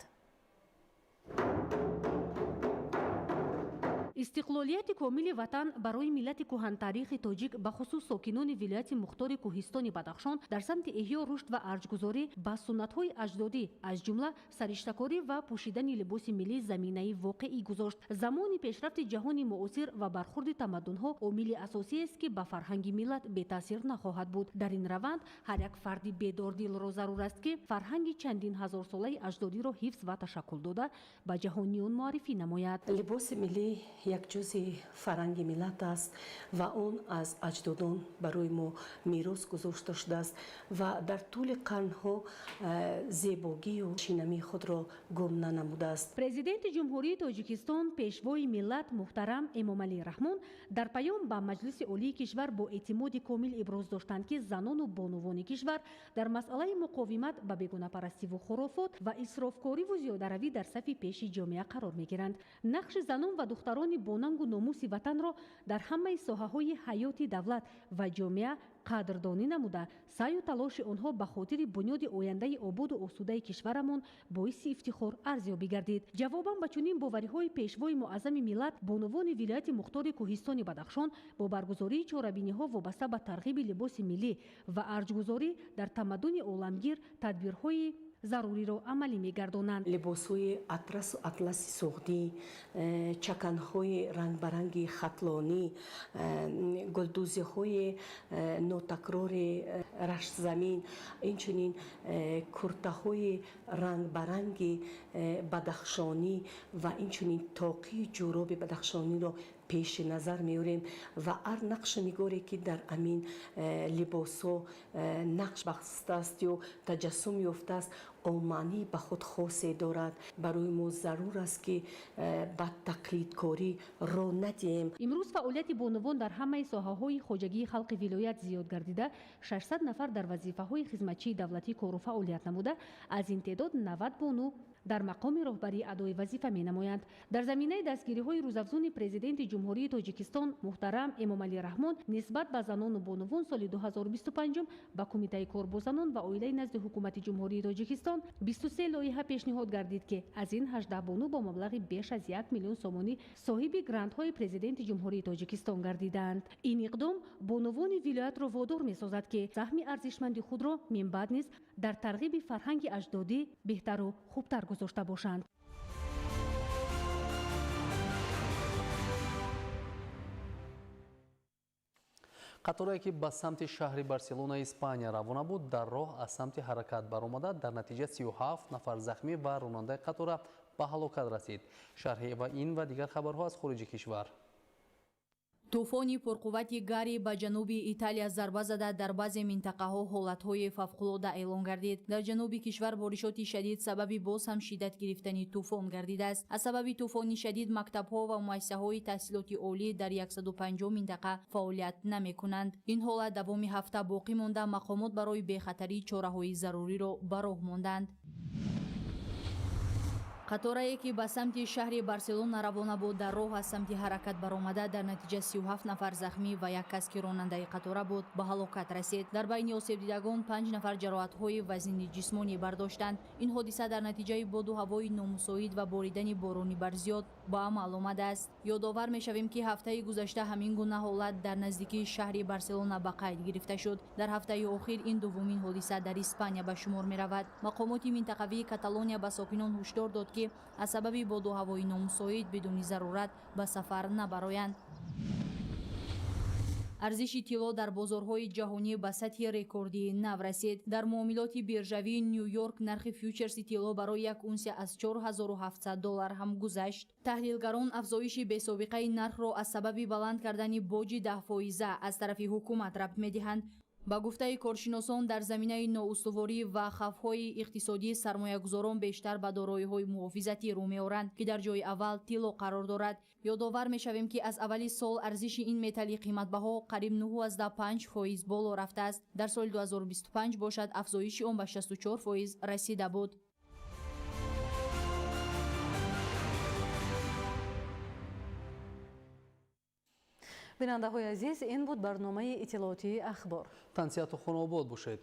Истиқлолияти комили ватан барои миллати кӯҳантарихи тоҷик, бахусус сокинони вилояти мухтори кӯҳистони Бадахшон, дар самти эҳё, рушд ва арҷгузорӣ ба суннатҳои аҷдодӣ, аз ҷумла сариштакорӣ ва пӯшидани либоси миллӣ заминаи воқеӣ гузошт. Замони пешрафти ҷаҳони муосир ва бархурди тамаддунҳо омили асосиест, ки ба фарҳанги миллат бетаъсир нахоҳад буд. Дар ин раванд ҳар як фарди бедордилро зарур аст, ки фарҳанги чандин ҳазорсолаи аҷдодиро ҳифз ва ташаккул дода, ба ҷаҳониён муаррифӣ намояд. Либоси миллӣ як ҷузъи фарҳанги миллат аст ва он аз аҷдодон барои мо мерос гузошта шудааст ва дар тӯли қарнҳо зебогию шинамии худро гум нанамудааст. Президенти Ҷумҳурии Тоҷикистон, Пешвои миллат муҳтарам Эмомалӣ Раҳмон дар паём ба Маҷлиси Олии кишвар бо эътимоди комил иброз доштанд, ки занону бонувони кишвар дар масъалаи муқовимат ба бегонапарастиву хурофот ва исрофкориву зиёдаравӣ дар сафи пеши ҷомеа қарор мегиранд. Нақши занон ва духтарони бонангу номуси ватанро дар ҳамаи соҳаҳои ҳаёти давлат ва ҷомеа қадрдонӣ намуда, саъю талоши онҳо ба хотири бунёди ояндаи ободу осудаи кишварамон боиси ифтихор арзёбӣ гардид. Ҷавобан ба чунин бовариҳои Пешвои муаззами миллат, бонувони вилояти мухтори кӯҳистони Бадахшон бо баргузории чорабиниҳо вобаста ба тарғиби либоси миллӣ ва арҷгузорӣ дар тамаддуни оламгир тадбирҳои заруриро амалӣ мегардонанд. Либосҳои атрасу атласи суғдӣ, чаканҳои рангбаранги хатлонӣ, гулдӯзиҳои нотакрори раштзамин, инчунин куртаҳои рангбаранги бадахшонӣ ва инчунин тоқии ҷӯроби бадахшониро пеши назар меорем ва ҳар нақшу нигоре, ки дар амин либосҳо нақш бахстааст ё таҷассум ёфтааст, он маънии ба худ хосе дорад. Барои мо зарур аст, ки ба тақлидкорӣ роҳ надиҳем. Имрӯз фаъолияти бонувон дар ҳамаи соҳаҳои хоҷагии халқи вилоят зиёд гардида, 600 нафар дар вазифаҳои хизматчии давлатӣ кору фаъолият намуда, аз ин теъдод 90 бону дар мақоми роҳбарӣ адои вазифа менамоянд. Дар заминаи дастгириҳои рӯзафзуни Президенти Ҷумҳурии Тоҷикистон муҳтарам Эмомалӣ Раҳмон нисбат ба занону бонувон, соли 2025 ба Кумитаи кор бо занон ва оилаи назди Ҳукумати Ҷумҳурии Тоҷикистон 23 лоиҳа пешниҳод гардид, ки аз ин 18 бону бо маблағи беш аз 1 миллион сомонӣ соҳиби грантҳои Президенти Ҷумҳурии Тоҷикистон гардидаанд. Ин иқдом бонувони вилоятро водор месозад, ки саҳми арзишманди худро минбаъд низ дар тарғиби фарҳанги аҷдодӣ беҳтару хубтар гузошта бошанд. Қаторае, ки ба самти шаҳри Барселона, Испания равона буд, дар роҳ аз самти ҳаракат баромада, дар натиҷа 37 нафар захмӣ ва ронандаи қатора ба ҳалокат расид. Шарҳи ва ин ва дигар хабарҳо аз хориҷи кишвар. Тӯфони пурқуввати Гарри ба ҷануби Италия зарба зада, дар баъзе минтақаҳо ҳолатҳои фавқулода эълон гардид. Дар ҷануби кишвар боришоти шадид сабаби боз ҳам шиддат гирифтани тӯфон гардидааст. Аз сабаби тӯфони шадид мактабҳо ва муассисаҳои таҳсилоти олӣ дар 150 минтақа фаъолият намекунанд. Ин ҳолат давоми ҳафта боқӣ монда, мақомот барои бехатарӣ чораҳои заруриро ба роҳ монданд. Қаторае, ки ба самти шаҳри Барселона равона буд, дар роҳ аз самти ҳаракат баромада, дар натиҷа 37 нафар захмӣ ва як кас, ки ронандаи қатора буд, ба ҳалокат расид. Дар байни осебдидагон 5 нафар ҷароҳатҳои вазнини ҷисмонӣ бардоштанд. Ин ҳодиса дар натиҷаи боду ҳавои номусоид ва боридани борони барзиёд ба амал омадааст. Ёдовар мешавем, ки ҳафтаи гузашта ҳамин гуна ҳолат дар наздикии шаҳри Барселона ба қайд гирифта шуд. Дар ҳафтаи охир ин дуввумин ҳодиса дар Испания ба шумор меравад. Мақомоти минтақавии Каталония ба сокинон ҳушдор дод, ки аз сабаби боду ҳавои номусоид бидуни зарурат ба сафар набароянд. Арзиши тилло дар бозорҳои ҷаҳонӣ ба сатҳи рекордии нав расид. Дар муомилоти биржавии Нью-Йорк нархи фьючерси тилло барои як унсия аз 4700 доллар ҳам гузашт. Таҳлилгарон афзоиши бесобиқаи нархро аз сабаби баланд кардани боҷи 10% аз тарафи ҳукумат рабт медиҳанд. Ба гуфтаи коршиносон, дар заминаи ноустуворӣ ва хавфҳои иқтисодӣ сармоягузорон бештар ба дороиҳои муҳофизатӣ рӯ меоранд, ки дар ҷои аввал тилло қарор дорад. Ёдовар мешавем, ки аз аввали сол арзиши ин металли қиматбаҳо қариб 9,5% боло рафтааст. Дар соли 2025 бошад, афзоиши он ба 64% расида буд. Бинандаҳои азиз, ин буд барномаи иттилоотии Ахбор. Тансиҳату хонаобод бошед.